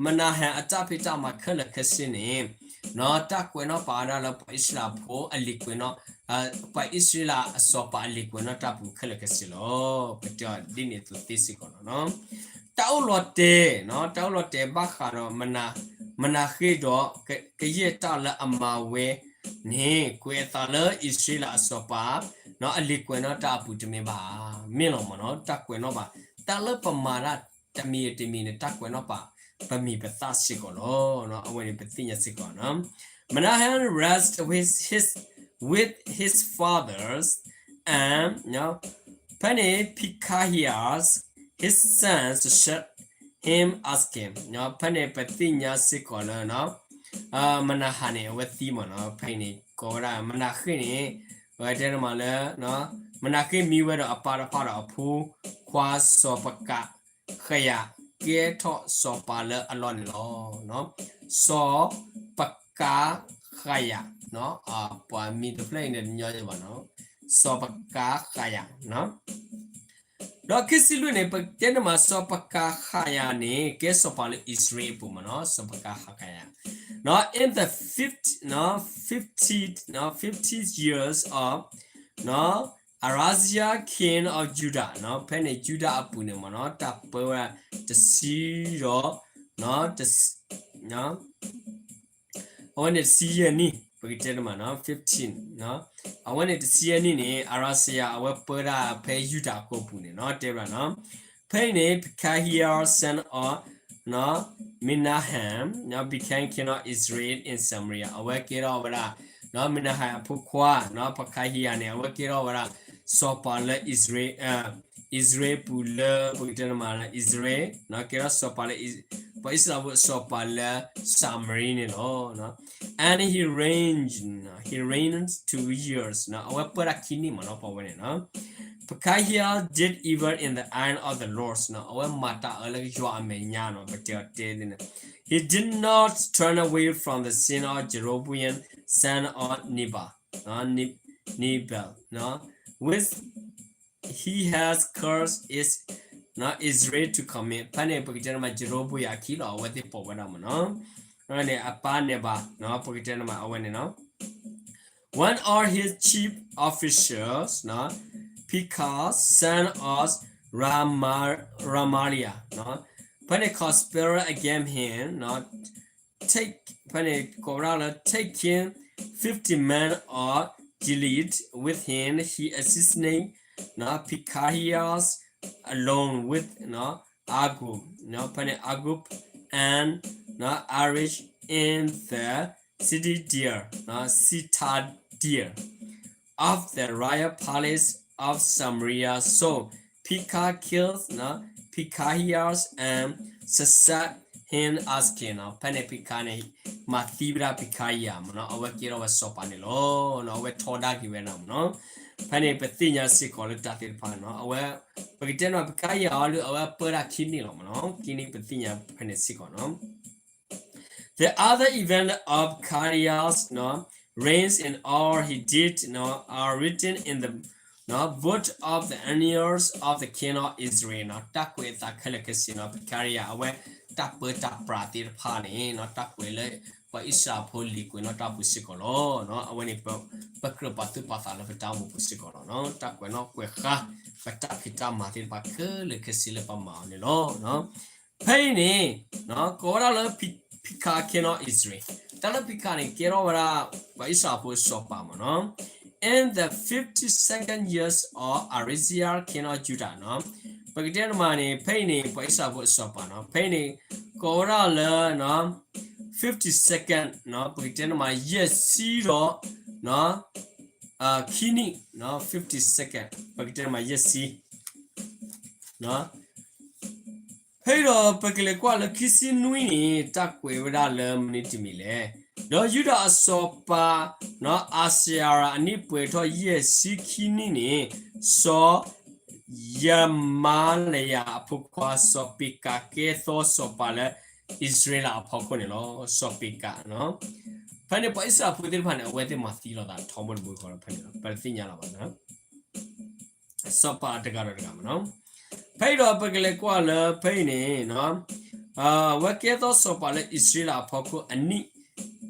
မနၤဟဲအတၢ်ဖံးတၢ်မၤခဲလၢာ်ခဲဆ့န့ၣ်, တၢ်ကွဲးနီၣ်ပာ်ဝဲဒၣ်လၢပှၤအံၣ်စရ့လးဖိအလံာ်ကွဲးနီၣ်, ပှၤအံၣ်စရ့လးအစီၤပၤအလံာ်ကွဲးနီၣ်တၢ်ပူၤခဲလၢာ်ခဲဆ့လီၤ. ပတဲအီၤဒ်န့ၣ်အသိးသ့စ့ၢ်ကီးလီၤ. တၢ်အိၣ်လီၤတဲာ်, တၢ်အိၣ်လီၤတဲာ်ဘၣ်ဃးဒီး မနၤဃ့ဒီး ကယဲၢ်တၢ်လၢအမၤဝဲန့ၣ် ကွဲးအသးလၢအံၣ်စရ့လးအစီၤပၤ အလံာ်ကွဲးနီၣ်တၢ်အပူၤတမ့ၢ်ဘၣ်. မ့ၢ်လီၤမ့ၢ်နီၤ, တၢ်ကွဲးနီၣ်ဘၣ်, တၢ်လၢပမၤတၢ်တမံၤတမံၤန့ၣ် တၢ်ကွဲးနီၣ်ပာ်ပမံၤပသၣ်စ့ၢ်ကီးလီၤ. အဝဲန့ၣ်ပသ့ၣ်ညါစ့ၢ်ကီးနီၤ. Menahem rested with his, with his fathers, and ဖဲန့ၣ် Pekahiah, his son, succeeded him as king. ဖဲန့ၣ်ပသ့ၣ်ညါစ့ၢ်ကီးလၢ မနၤဟဲန့ၣ် အဝဲသံမ့ၢ်နီၤ. ဖဲအံၤန့ၣ် ကိးဝဲဒၣ် မနၤဃ့န့ၣ်, ပတဲန့ၣ်မးလၢ မနၤဃ့မံဝဲဒီးအပၢ်တဖၣ်ဒီးအဖိခွါစီၤပကၤဃယၤ ကဲထီၣ်စီၤပၤလၢအလီၢ်န့ၣ်လီၤ. စီၤပကၤဃယၤ, ပှၤမံၤတဖျၢၣ်အံၤန့ၣ်တညီယဲဘၣ်နီၤ, စီၤပကၤဃယၤ ဒီးခံဆံလွံၢ်န့ၣ် ပတဲန့ၣ်မး စီၤပကၤဃယၤန့ၣ် ကဲစီၤပၤလၢအံၣ်စရ့လးအပူၤမ့ၢ်နီၤ, စီၤပကၤဃယၤ, in the fifth, fifty, fifty years of Ahazia king of Judah, ဖဲန့ၣ်ယူဒၤအပူၤန့ၣ်မ့ၢ်နီၤ, တၢ်ပၢဝဲဒၣ်တဆံဒီး အဝဲန့ၣ်တဆံယဲၢ်နံၣ်, ပကတဲန့ၣ်မးနီၤ, fifteen, အဝဲန့ၣ်တဆံယဲၢ်နံၣ်န့ၣ် Ahazia အဝဲပၢဒၣ်ဖဲယူဒၤအကီၢ်ပူၤန့ၣ်နီၤ, တဲဘၣ်နီၤ, ဖဲအံၤန့ၣ် Pekahiah son of Menahem became king of Israel in Samaria. အဝဲကဲထီၣ်ဝဲဒၣ် Menahem အဖိခွါ, Pekahiah န့ၣ် အဝဲကဲထီၣ်ဝဲဒၣ် စီၤပၤလၢအံၣ်စရ့လး, အံၣ်စရ့လးပူၤလၢ ပကတဲန့ၣ်မးလၢ အံၣ်စရ့လး, ကဲထီၣ်စီၤပၤလၢ ပှၤအံၣ်စရ့လးဖိအစီၤပၤလၢ Samaria န့ၣ်လီၤ. And he reigned, he reigned two years, အဝဲပၢတၢ်ခံနံၣ်မ့ၢ်နီၤ ပှၤဝဲန့ၣ်နီၤ. Pekahiah did evil in the eye of the Lord, အဝဲမၤတၢ်အၢလၢယွၤအမဲာ်ညါနီၤ, ပတဲအီၤတဲန့ၣ်, he did not turn away from the sin of Jeroboam son of Nebat, Nebat, which he has caused Israel to commit. ဖဲန့ၣ် ပကတဲန့ၣ်မး ယရူၤဘယၣ်အခံလီၤ အဝဲသ့ၣ်ပိာ်ဝဲဒၣ်မ့ၢ်နီၤ, အဝဲန့ၣ် အပၢ်န့ၣ်ဘၣ်, ပကတဲန့ၣ်မး အဝဲန့ၣ်နီၤ. When all his chief officers, Pekah, son of Rama-, Remaliah, ဖဲန့ၣ် conspired against him, take, ဖဲန့ၣ် ကိးဝဲဒၣ်လၢ taking fifty men of Gilead with him, he assassinated Pekahiah along with Agub, ဖဲန့ၣ် Agub and Arish in the citadel, citadel of the royal palace of Samaria. So Pekah killed Pekahiah and succeeded him as king. ဖဲန့ၣ် Pekah န့ၣ် မၤသံဝဲဒၣ် Pekah မ့ၢ်နီၤ, အဝဲကဲထီၣ်ဝဲစီၤပၤန့ၣ်လီၤ. အဝဲထီဒါက့ၤဝဲဒၣ်မ့ၢ်နီၤ. ဖဲန့ၣ် ပသ့ၣ်ညါစ့ၢ်ကီးလၢတၢ်သ့ၣ်တဖၣ်နီၤ, အဝဲ ပကတဲနီၤ Pekah အီၤလၢအဝဲပၢတၢ်ခံနံၣ်လီၤမ့ၢ်နီၤ, ခံနံၣ်ပသ့ၣ်ညါဖဲန့ၣ်စ့ၢ်ကီးနီၤ. The other event of Pekahiah's reigns and all he did are written in the book of the annals of the king of Israel. တၢ်ကွဲးအသးခဲလၢာ်ခဲဆ့နီၤ, Pekah အဝဲတၢ်ပၢတၢ်ပြးသ့ၣ်တဖၣ်န့ၣ်နီၤ, တၢ်ကွဲးလၢပှၤအံၣ်စရ့လးဖိလံာ်ကွဲးနီၣ်တၢ်ပူၤစ့ၢ်ကီးလီၤ. အဝဲန့ၣ် ပကြၢးပာ်သူၣ်ပာ်သးလၢပတၢ်အိၣ်မူပူၤစ့ၢ်ကီးလီၤ. တၢ်ကွဲးနီၣ်ကွဲးဃါ ပတၢ်ဖံးတၢ်မၤသ့ၣ်တဖၣ်ခဲလၢာ်ခဲဆ့လၢပမၤအီၤန့ၣ်လီၤ. ဖဲအံၤန့ၣ် ကိးဝဲဒၣ်လၢ Pekah king of Israel, တၢ်လၢ Pekah န့ၣ် ကဲထီၣ်ဝဲဒၣ် ပှၤအံၣ်စရ့လးဖိစီၤပၤမ့ၢ်နီၤ. In the fifty-second years of Ahijah king of Judah နီၤ, ပကတဲတမးန့ၣ် ဖဲအံၤန့ၣ် ပှၤအံၣ်စရ့လးဖိအစီၤပၤနီၤ, ဖဲအံၤန့ၣ် ကိးဝဲဒၣ်လၢ fifty-second နီၤ, ပကတဲတမး ယဲၢ်ဆံဒီး ခံနံၣ်, fifty-second ပကတဲတမး ယဲၢ်ဆံ ဖဲအံၤဒီး ပကလဲၤကွၢ်လၢခံဆံနွံန့ၣ် တၢ်ကွဲးဝဲဒၣ်လၢမနုၤတမံၤလဲၣ်. ဒီးယူဒၤအစီၤပၤ အၤစယၤ အနံၣ်ပှဲၤထီၣ်ယဲၢ်ဆံခံနံၣ်န့ၣ် စီၤယမၤလယၤအဖိခွါ စီၤပ့းကၤ ကဲသီစီၤပၤလၢအံၣ်စရ့လးအဖီခိၣ်န့ၣ်လီၤ. စီၤပ့းကၤ ဖဲန့ၣ် ပှၤအံၣ်စရ့လးဖိသ့ၣ်တဖၣ်န့ၣ် အဝဲသ့ၣ်မၤသံလိာ်သးထီဘိတဘိဃီလီၤဖဲန့ၣ်လီၤ. ပတသ့ၣ်ညါလီၤဘၣ်. စီၤပၤတဂၤဒီးတဂၤမ့ၢ်နီၤ. ဖဲအံၤဒီးပကလဲၤကွၢ်လၢဖဲအံၤန့ၣ် အဝဲကဲသီစီၤပၤလၢအံၣ်စရ့လးအဖီခိၣ်အနံၣ်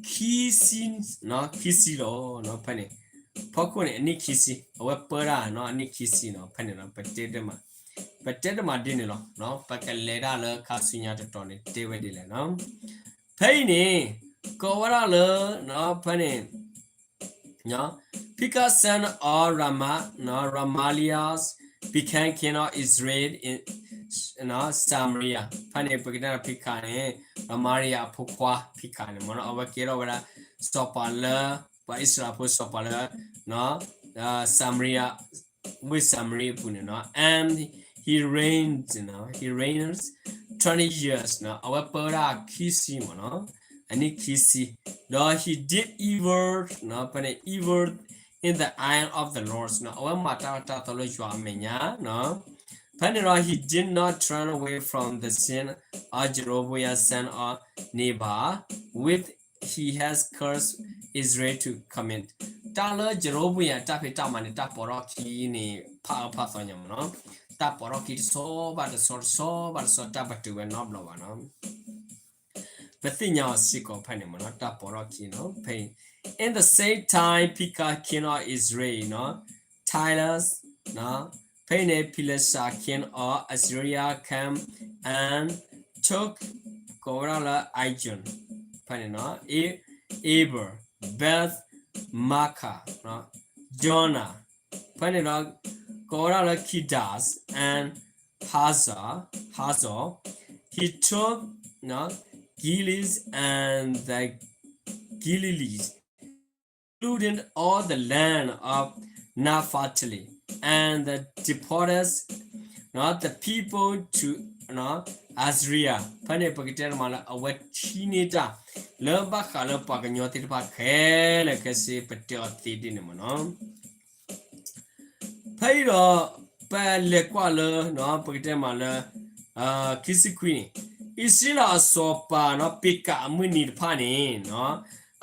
ခံဆံ, ခံဆံလီၤ. ဖဲန့ၣ် ဖီခိၣ်န့ၣ် အနံၣ်ခံဆံ, အဝဲပၢတၢ်နီၤ အနံၣ်ခံဆံနီၤ. ဖဲန့ၣ် ပတဲတမး, ပတဲတမးဒ်န့ၣ်လီၤ. ပကလဲၤတၢ်လၢခါဆူညါတတီၤန့ၣ် တဲဝဲဒ်လဲၣ်နီၤ. ဖဲအံၤန့ၣ် ကိးဝဲဒၣ်လၢ ဖဲန့ၣ် Pekah son of Rema, Remaliah became king of Israel in Samaria. ဖဲန့ၣ် ပကတဲ Pekah န့ၣ် Remaliah အဖိခွါ Pekah န့ၣ်မ့ၢ်နီၤ အဝဲကဲထီၣ်ဝဲဒၣ် စီၤပၤလၢ ပှၤအံၣ်စရ့လးဖိစီၤပၤလၢ Samaria, ဝ့ၢ် Samaria အပူၤန့ၣ်နီၤ. And he reigned, he reigned twenty years နီၤ, အဝဲပၢဒၣ်ခံဆံမ့ၢ်နီၤ, အနံၣ်ခံဆံ, ဒီး he did evil, ဖဲန့ၣ် evil in the eye of the Lord နီၤ, အဝဲမၤတၢ်အၢတၢ်သီလၢယွၤအမဲာ်ညါနီၤ. ဖဲန့ၣ်ဒီး he did not turn away from the sin of Jeroboam son of Nebat, which he had cursed Israel to commit. တၢ်လၢ Jeroboam အတၢ်ဖံးတၢ်မၤန့ၣ် တၢ်ပိာ်ထီၣ်ခံန့ၣ် ဖးအၢဖးသီညါမ့ၢ်နီၤ, တၢ်ပိာ်ထီၣ်ခံတဆီဘၣ်တဆီ တဆီဘၣ်တဆီ တၢ်ပတုာ်ဝဲနီတဘျီဘၣ်နီၤ. ပသ့ၣ်ညါအီၤစ့ၢ်ကီးဖဲန့ၣ်မ့ၢ်နီၤ, တၢ်ပိာ်ထီၣ်ခံနီၤ. ဖဲ In the same time Pekah king of Israel နီၤ, Tyrus နီၤ, ဖဲန့ၣ် Pelish king of Assyria came and took ကိးဝဲဒၣ်လၢ Ijon, ဖဲန့ၣ်နီၤ, Eber, Beth Maachah, Janoah, ဖဲန့ၣ်ဒီး ကိးဝဲဒၣ်လၢ Kedesh and Hazor, Hazor, he took Gilead and the Galilee, including all the land of Naphtali, and deported the people to Assyria. ဖဲန့ၣ် ပကတဲတမးလၢ အဝဲထံၣ်န့ၢ်တၢ် လၢဘၣ်ဃးလၢပှၤကညီသ့ၣ်တဖၣ်ခဲလၢာ်ခဲဆ့ ပတဲအီၤသ့ဒ်န့ၣ်မ့ၢ်နီၤ. ဖဲအံၤဒီး ပလဲၤကွၢ်လၢ ပကတဲမးလၢ ခံဆံခွံန့ၣ်, အံၣ်စရ့လးအစီၤပၤနီၤ ပ့းကၤအမုၢ်နံၤတဖၣ်န့ၣ်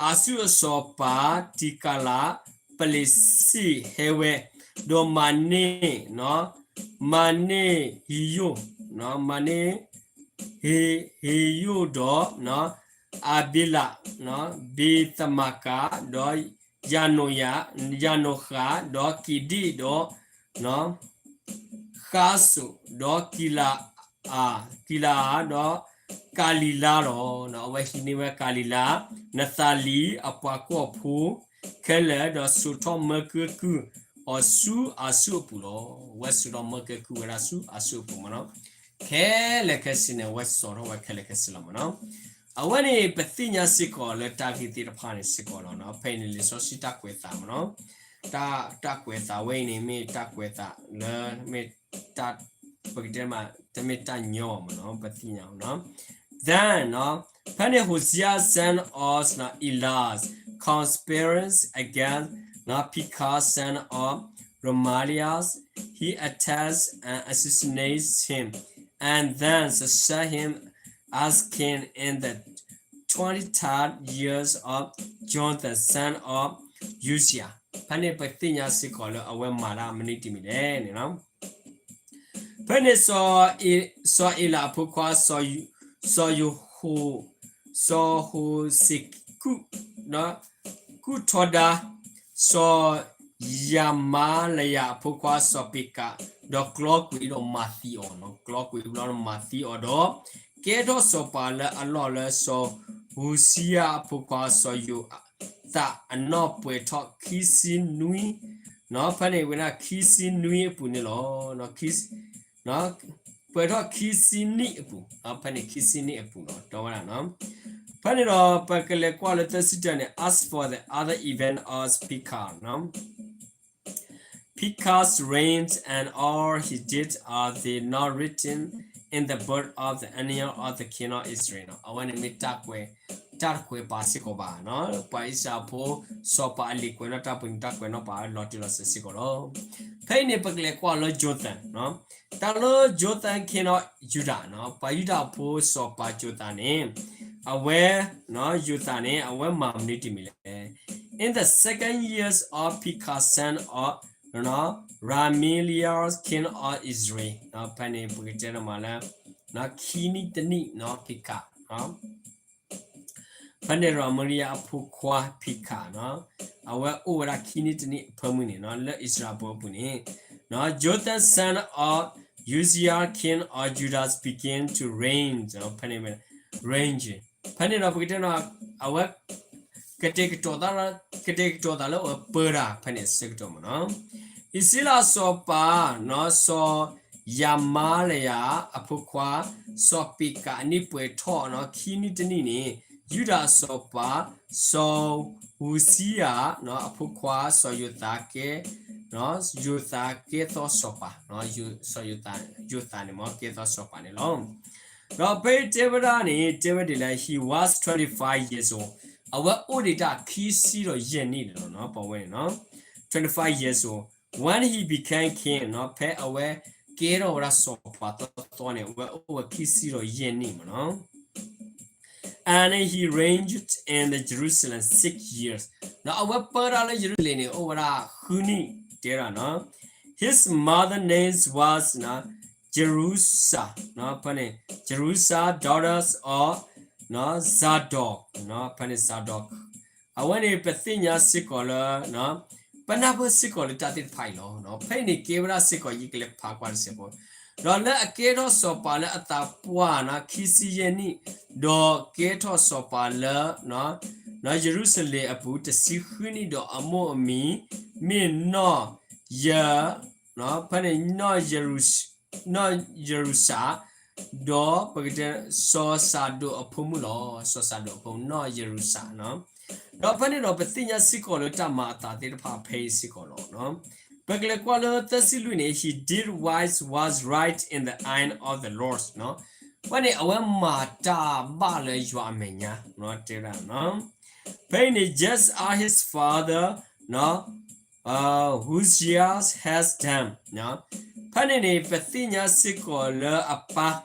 အၤၡူၢ်အစီၤပၤ တံကၤလးပလ့းစ့ၣ်ဟဲဝဲ, ဒီးမၤန့ၢ် မၤန့ၢ်ဟ့ယိၣ်, မၤန့ၢ် ဟ့ ဟ့ယိၣ်ဒီး အဘ့လး, ဘ့းသမၤကၤ, ဒီးယၤနိယၤ, ယၤနိဃး, ဒီးက့ၤဒ့ၣ်, ဒီး ဃါစိာ်, ဒီးကံလၤအၤ, ကံလၤအၤ, ဒီးကၤလံၤလါလီၤ. အဝဲဟံးန့ၢ်ဝဲကၤလံၤလါ, နးသၤလံၤအပှၤကီၢ်ဖိခဲလၢာ်, ဒီးစိာ်ထီၣ်မၢကဲကုၢ်အီၤဆူအၤၡူၢ်အပူၤလီၤ. အဝဲစိာ်ထီၣ်မၢကဲကုၢ်ဝဲဒၣ်ဆူအၤၡူၢ်အပူၤမ့ၢ်နီၤ. ခဲလၢာ်ခဲဆ့န့ၣ် အဝဲစိာ်ထီၣ်ဝဲခဲလၢာ်ခဲဆ့လီၤမ့ၢ်နီၤ. အဝဲန့ၣ်ပသ့ၣ်ညါစ့ၢ်ကီးလၢတၢ်ဂ့ၢ်သ့ၣ်တဖၣ်န့ၣ်စ့ၢ်ကီးလီၤ. ဖဲအံၤန့ၣ်လံာ်စီဆှံတၢ်ကွဲးသးမ့ၢ်နီၤ, တၢ်ကွဲးသးဝဲအံၤန့ၣ် မ့ၢ်တၢ်ကွဲးသးလၢ မ့ၢ်တၢ် ပကတဲမး တမ့ၢ်တၢ်ညီမ့ၢ်နီၤ, ပသ့ၣ်ညါမ့ၢ်နီၤ. Then ဖဲန့ၣ် Hosea son of Elah conspires against Pekah son of Remaliah, he attacks and assassinates him, and then succeeds him as king in the twenty-third years of Jotham son of Uzziah. ဖဲန့ၣ်ပသ့ၣ်ညါစ့ၢ်ကီးလၢအဝဲမၤတၢ်မနုၤတမံၤလဲၣ်န့ၣ်လီၤ. ဖဲန့ၣ် စီၤအ့လးအဖိခွါ စီၤယိၤဟိၣ် စီၤဟိၣ်စ့းကူး ကူၣ်ထီဒါ စီၤယမၤလယၤအဖိခွါ စီၤပ့းကး, ဒီးကျီကွံာ်ဒီးမၤသံအီၤ, ကျီကွံာ်ဘျီဒီးမၤသံအီၤဒီး ကဲထီၣ်စီၤပၤလၢအလီၢ်လၢစီၤဧူစံယၤအဖိခွါ စီၤယိၤသးအနီၢ်ပှဲၤထီၣ်ခံဆံနွံ, ဖဲန့ၣ်ဝဲဒၣ်ခံဆံနွံအပူၤန့ၣ်လီၤ. ပှဲၤထီၣ်ခံဆံနံၣ်အပူၤ, ဖဲန့ၣ်ခံဆံနံၣ်အပူၤလီၤ တဲဝဲဒၣ်နီၤ. ဖဲန့ၣ်ဒီးပကလဲၤကွၢ်လၢသၢဆံတၢန့ၣ် as for the other event of Pekah, Pekah's reign and all he did, are they not written in the book of the annals of the king of Israel? အဝဲန့ၣ်မ့ၢ်တၢ်ကွဲး, တၢ်တကွဲးပာ်စ့ၢ်ကီးဘၣ်, ပှၤအံၣ်စရ့လးဖိ စီၤပၤအလံာ်ကွဲးနီၣ်တၢ်ပူၤန့ၣ် တၢ်ကွဲးနီၣ်ပာ်ဝဲလီၤတံၢ်လီၤဆဲးစ့ၢ်ကီးလီၤ. ဖဲအံၤန့ၣ် ပကလဲၤကွၢ်လၢ Jotham, တၢ်လၢ Jotham king of Judah, ပှၤယူဒၤဖိစီၤပၤ Jotham န့ၣ်, အဝဲ, Jotham န့ၣ် အဝဲမၤမနုၤတမံၤလဲၣ်. In the second years of Pekah son of Remaliah king of Israel, ဖဲန့ၣ်ပကတဲဒၣ်မးလၢ ခံနံၣ်တနံၣ်နီၤ Pekah, ဖဲန့ၣ် ရမလီယၤအဖိခွါ Pekah နီၤ, အဝဲအိၣ်ဝဲဒၣ်ခံနံၣ်တနံၣ်အဖၢမုၢ်န့ၣ်နီၤ လၢအံၣ်စရ့လးဖိအပူၤန့ၣ်, Jotham son of Uzziah king of Judah began to reign, ဖဲန့ၣ် reign, ဖဲန့ၣ်ဒီးပကတဲနီၤ အဝဲ ကတဲာ်ကတီၤသး, ကတဲာ်ကတီၤသးလၢအပၢတၢ် ဖဲန့ၣ်အဆၢကတီၢ်မ့ၢ်နီၤ. အံၣ်စရ့လးစီၤပၤ စီၤယမၤလယၤအဖိခွါ စီၤပ့းကးအနံၣ်ပှဲၤထီၣ်နီၤ ခံနံၣ်တနံၣ်န့ၣ် ယူဒၤစီၤပၤ စီၤဧူစံယၤအဖိခွါ စီၤယိၤသးကဲ, ယိၤသးကဲသီစီၤပၤ, စီၤယိၤသးန့ၣ်မ့ၢ်ကဲသီစီၤပၤန့ၣ်လီၤ. ဒီးဖဲတဲဝဲဒၣ်န့ၣ် တဲဝဲဒ်လဲၣ်, he was twenty-five years old, အဝဲအိၣ်ဒံးတၢ်ခံဆံဒီးယဲၢ်နံၣ်န့ၣ်လီၤနီၤ ပဝဲန့ၣ်နီၤ, twenty-five years old, when he became king နီၤ ဖဲအဝဲကဲထီၣ်ဝဲဒၣ်စီၤပၤသီသီန့ၣ် အဝဲအိၣ်ဝဲခံဆံဒီးယဲၢ်နံၣ်မ့ၢ်နီၤ. And he reigned in the Jerusalem six years, ဒီးအဝဲပၢတၢ်လၢယရူၤၡလ့ၣ်န့ၣ် အိၣ်ဝဲဒၣ်ဃုနံၣ်တဲဒၣ်နီၤ. His mother name was Jerusha, ဖဲန့ၣ် Jerusha, daughters of Zadok, ဖဲန့ၣ် Zadok, အဝဲန့ၣ်ပသ့ၣ်ညါစ့ၢ်ကီးလၢ ပနၢ်ပၢၢ်စ့ၢ်ကီးလၢတၢ်သ့ၣ်တဖၣ်အံၤလီၤ. ဖဲအံၤန့ၣ်ကဲဝဲဒၣ်စ့ၢ်ကီး ယကလဲၤဖးကွၢ်တစဲးဖိ, ဒီးလၢအကဲထီၣ်စီၤပၤလၢအသးပှၢ်နီၤ ခံဆံယဲၢ်နံၣ်, ဒီးကဲထီၣ်စီၤပၤလၢ ယရူၤၡလ့ၣ်အပူၤတဆံဃုနံၣ်, ဒီးအမိၢ်အမံၤမ့ၢ်နီၢ်ယ ဖဲန့ၣ် နီၢ်ယရူၤၡၣ်, ဒီးပကတဲ စီၤစၤဒိးအဖိမုၣ်လီၤ. စီၤစၤဒိးအဖိမုၣ် နီၢ်ယရူၤၡၣ်နီၤ. ဒီးဖဲန့ၣ်ဒီးပသ့ၣ်ညါစ့ၢ်ကီးလၢတၢ်မၤအသးသ့ၣ်တဖၣ်ဖဲအံၤစ့ၢ်ကီးလီၤ. ပကလဲၤကွၢ်လၢသၢဆံလွံၢ်န့ၣ် he did what was right in the eye of the Lord နီၤ. ဖဲန့ၣ် အဝဲမၤတၢ်ဘၣ်လၢယွၤအမဲာ်ညါ တဲဝဲဒၣ်နီၤ. ဖဲအံၤန့ၣ် just as his father နီၤ Uzziah has done နီၤ. ဖဲန့ၣ်န့ၣ် ပသ့ၣ်ညါစ့ၢ်ကီးလၢအပၢ်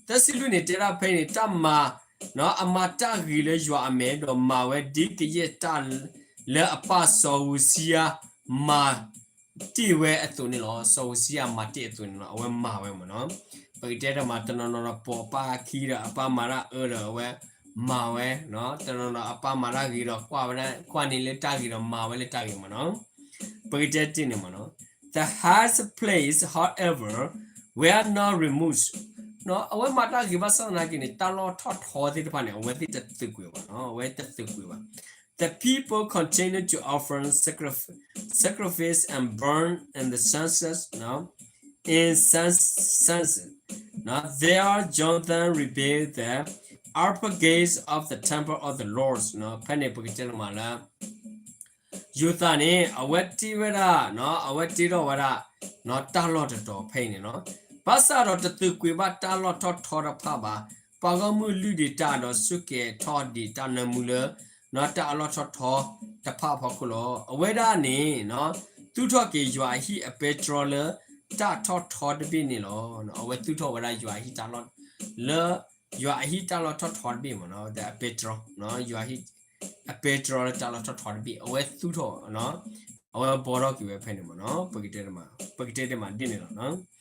သၢဆံလွံၢ်န့ၣ် တဲဒၣ်ဖဲအံၤန့ၣ် တၢ်မၤ နီၤ အမၤတၢ်ဂ့ၤလၢယွၤအမဲာ် ဒီးမၤဝဲဒ်ကယဲၢ်တၢ်လၢအပၢ်စီၤဧူစံယၤ မၤတ့ၢ်ဝဲအသိးန့ၣ်လီၤ. စီၤဧူစံယၤမၤတ့ၢ်အသိးန့ၣ်လီၤ. အဝဲမၤဝဲမ့ၢ်နီၤ. ပကတဲတမး တနီၤနီၤဒီးပိာ်အပၢ်အခံဒီး အပၢ်မၤတၢ်အၢဒီး အဝဲမၤဝဲ, တနီၤနီၤအပၢ်မၤတၢ်ဂ့ၤဒီး ကွၢ်ဝဲဒၣ် ကွၢ်န့ၢ်လၢတၢ်ဂ့ၤဒီးမၤဝဲလၢတၢ်ဂ့ၤမ့ၢ်နီၤ. ပကတဲတ့ၢ်န့ၣ်မ့ၢ်နီၤ. The highest place, however, were not removed. နီၤ အဝဲမၤတၢ်ဂ့ၤဘၣ်ဆၣ်သနာ်က့န့ၣ် တၢ်လီၢ်ထီၣ်ထီသ့ၣ်တဖၣ်န့ၣ် အဝဲသ့ၣ်တသုးကွံာ်ဘၣ်နီၤ. အဝဲတသုးကွံာ်ဘၣ်. The people continued to offer sacrifice and burn incense, နီၤ in Samson. There Jonathan rebuilt the upper gates of the temple of the Lord. ဖဲန့ၣ်ပကတဲတမးလၢ ယိၤသးန့ၣ် အဝဲတ့ဝဲဒၣ်, အဝဲတ့ထီၣ်ဝဲဒၣ် တၢ်လီၢ်တတီၤဖဲအံၤန့ၣ်လီၤ. ဘၣ်ဆၣ်ဒီးတသုးကွံာ်ဘၣ်တၢ်လီၢ်ထီၣ်ထီတဖၣ်ဘၣ်. ပှၤဂီၢ်မုၢ်လုၢ်ဒံးတၢ်ဒီးစူၢ်က့ၤထီၣ်ဒံးတၢ်နၢမူလၢ တၢ်အလီၢ်ထီၣ်ထီတဖၣ်အဖီခိၣ်လီၤ. အဝဲဒၣ်န့ၣ် သူၣ်ထီၣ်က့ၤယွၤအဟံၣ်အပဲတြီလၢ တၢ်ထီၣ်ထီတဘ့ၣ်န့ၣ်လီၤ. အဝဲသူၣ်ထီၣ်ဝဲဒၣ်ယွၤအဟံၣ်တၢ်လီၢ် လၢယွၤအဟံၣ်တၢ်လီၢ်ထီၣ်ထီတဘ့ၣ်မ့ၢ်နီၤ, အပဲတြီ, ယွၤအဟံၣ် အပဲတြီလၢတၢ်လီၢ်ထီၣ်ထီတဘ့ၣ် အဝဲသူၣ်ထီၣ်, အဝဲဘှီထီၣ်က့ၤဝဲဖဲန့ၣ်မ့ၢ်နီၤ, ပကတဲတမးဒ်န့ၣ်လီၤ. ဒီး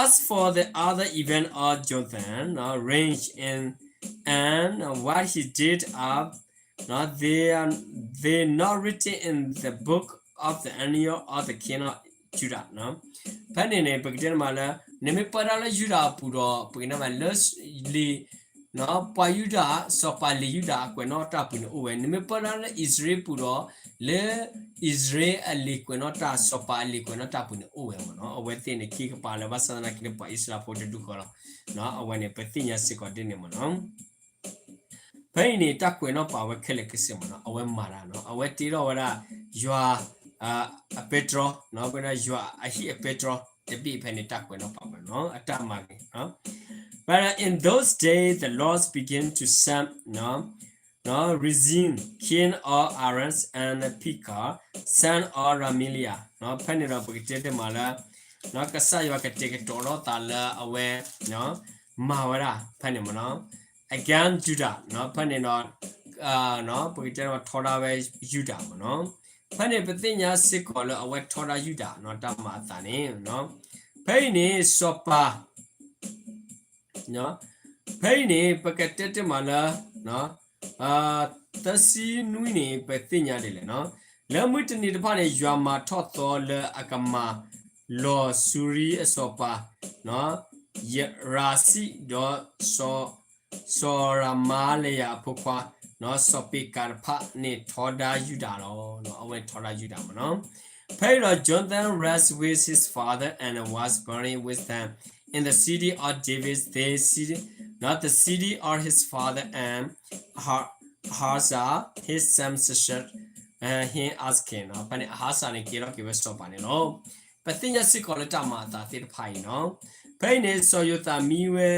as for the other event of Jonathan, range in, and what he did of, they are, they not written in the book of the annal of the king of Judah. ဖဲန့ၣ်န့ၣ် ပကတဲတမးလၢ နမ့ၢ်ပၢတၢ်လၢယူဒၤအပူၤဒီး ပကတဲတမးလၢ လံာ် ပှၤယူဒၤ စီၤပၤလံာ်ယူဒၤအကွဲးနီၣ်တၢ်ပူၤန့ၣ်အိၣ်ဝဲ, နမ့ၢ်ပၢတၢ်လၢအံၣ်စရ့လးပူၤဒီး လၢအံၣ်စရ့လးအလံာ်ကွဲးနီၣ်တၢ် စီၤပၤအလံာ်ကွဲးနီၣ်တၢ်ပူၤန့ၣ်အိၣ်ဝဲမ့ၢ်နီၤ, အဝဲသ့ၣ်န့ၣ်ခံကပၤလၢဘၣ်ဆၣ်သနာ်က့န့ၣ် ပှၤအံၣ်စရ့လးဖိတဒူၣ်ဃီလီၤ. အဝဲန့ၣ် ပသ့ၣ်ညါစ့ၢ်ကီးဒ်န့ၣ်မ့ၢ်နီၤ. ဖဲအံၤန့ၣ် တၢ်ကွဲးနီၣ်ပာ်ဝဲခဲလၢာ်ခဲဆ့မ့ၢ်နီၤ, အဝဲမၤတၢ်နီၤ, အဝဲတ့ထီၣ်ဝဲဒၣ် ယွၤ အပဲတြီ, ယွၤအဟံၣ်အပဲတြီတဘ့ၣ်ဖဲန့ၣ် တၢ်ကွဲးနီၣ်ပာ်ဝဲနီၤ, အတၢ်မၤဂ့ၤ But in those days the Lord began to send, Rezin, king of Aram, and Pekah, son of Remaliah. ဖဲန့ၣ်ဒီးပကတဲတမးလၢ ကစၢ်ယွၤကတဲာ်ကတီၤထီၣ်သးလၢအဝဲ မၤဝဲဒၣ်ဖဲန့ၣ်မ့ၢ်နီၤ, against Judah, ဖဲန့ၣ်ဒီး ပကတဲထီဒါဝဲယူဒၤမ့ၢ်နီၤ. ဖဲန့ၣ်ပသ့ၣ်ညါစ့ၢ်ကီးလၢအဝဲထီဒါယူဒၤနီၤ, တၢ်မၤအသးန့ၣ် ဖဲအံၤန့ၣ် စီၤပၤ ဖဲအံၤန့ၣ် ပကတဲတမးလၢ သၢဆံနွံန့ၣ် ပသ့ၣ်ညါဒ်လဲၣ်နီၤ, လၢမုၢ်တနံၤတဖၣ်န့ၣ် ယွၤမၤထီၣ်သီလၢအကမၤလီၤစူၤရံအစီၤပၤ ယရၣ်စံၣ် ဒီး စီၤရမၤလယၤအဖိခွါ စီၤပ့ကၤတဖၣ်န့ၣ်ထီဒါယူဒၤလီၤ. အဝဲထီဒါယူဒၤမ့ၢ်နီၤ. ဖဲအံၤဒီး Jonathan rested with his father and was buried with them in the city of David, the city, not the city of his father, and Amasa his son succeeded him as king. ဖဲန့ၣ် အဟၣ်စၢ်န့ၣ် ကဲထီၣ်က့ၤဝဲစီၤပၤန့ၣ်လီၤ. ပသ့ၣ်ညါစ့ၢ်ကီးလၢတၢ်မၤအသးသ့ၣ်တဖၣ်အံၤနီၤ. ဖဲအံၤန့ၣ် စီၤယိၤသးမံဝဲ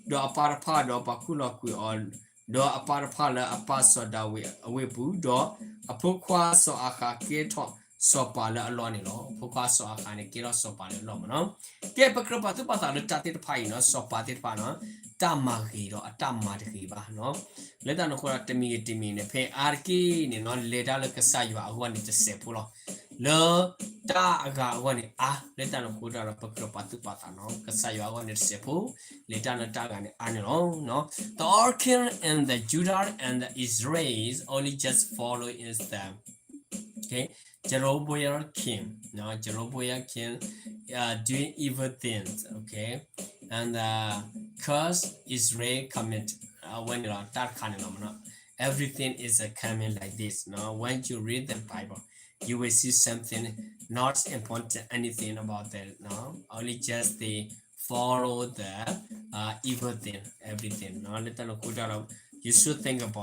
ဒီးအပၢ်တဖၣ် ဒီးပှၤခိၣ်လီၤကွံာ်အီၤ ဒီးအပၢ်တဖၣ်လၢအပၢ်စီၤဒၤဝံးအဝ့ၢ်ပူၤ, ဒီးအဖိခွါစီၤအၤဃးကဲထီၣ်စီၤပၤလၢအလီၢ်န့ၣ်လီၤ. အဖိခွါစီၤအၤဃးန့ၣ်ကဲထီၣ်စီၤပၤလၢအလီၢ်မ့ၢ်နီၤ. ကဲ ပကြၢးပာ်သူၣ်ပာ်သးလၢတၢ်သ့ၣ်တဖၣ်အံၤနီၤ, စီၤပၤသ့ၣ်တဖၣ်နီၤ, တၢ်မၤဂ့ၤဒီးအတၢ်မၤတဂ့ၤဘၣ်နီၤ. လၢတၢ်န့ၣ်အဃိဒီး တမံၤဂ့ၤတမံၤန့ၣ် ဖဲအါတက့ၢ်န့ၣ်နီၤ လဲၤတၢ်လၢကစၢ်ယွၤအဂီၢ်န့ၣ်တစဲးဖိလီၤ. လၢတၢ်အဂၤအဂီၢ်န့ၣ်အါ, လၢတၢ်န့ၣ်အဃိဒီး ပကြၢးပာ်သူၣ်ပာ်သးနီၤ, ကစၢ်ယွၤအဂီၢ်န့ၣ်တစဲးဖိ, လဲၤတၢ်လၢတၢ်ဂၤန့ၣ်အါန့ၣ်လီၤ. The Arkin and the Judah and the Israel only just follow is the, okay, Jeroboam king, no, Jeroboam king, uh, doing evil things, okay, and uh, curse Israel commit, uh, ဝဲန့ၣ်လီၤ, တၢ်တခါန့ၣ်လီၤမ့ၢ်နီၤ. Everything is uh, coming like this, no? When you read the Bible, you will see something not important anything about that, no? Only just they follow the uh, evil thing, everything, no? လၢတၢ်န့ၣ်အဃိဒီး you should think about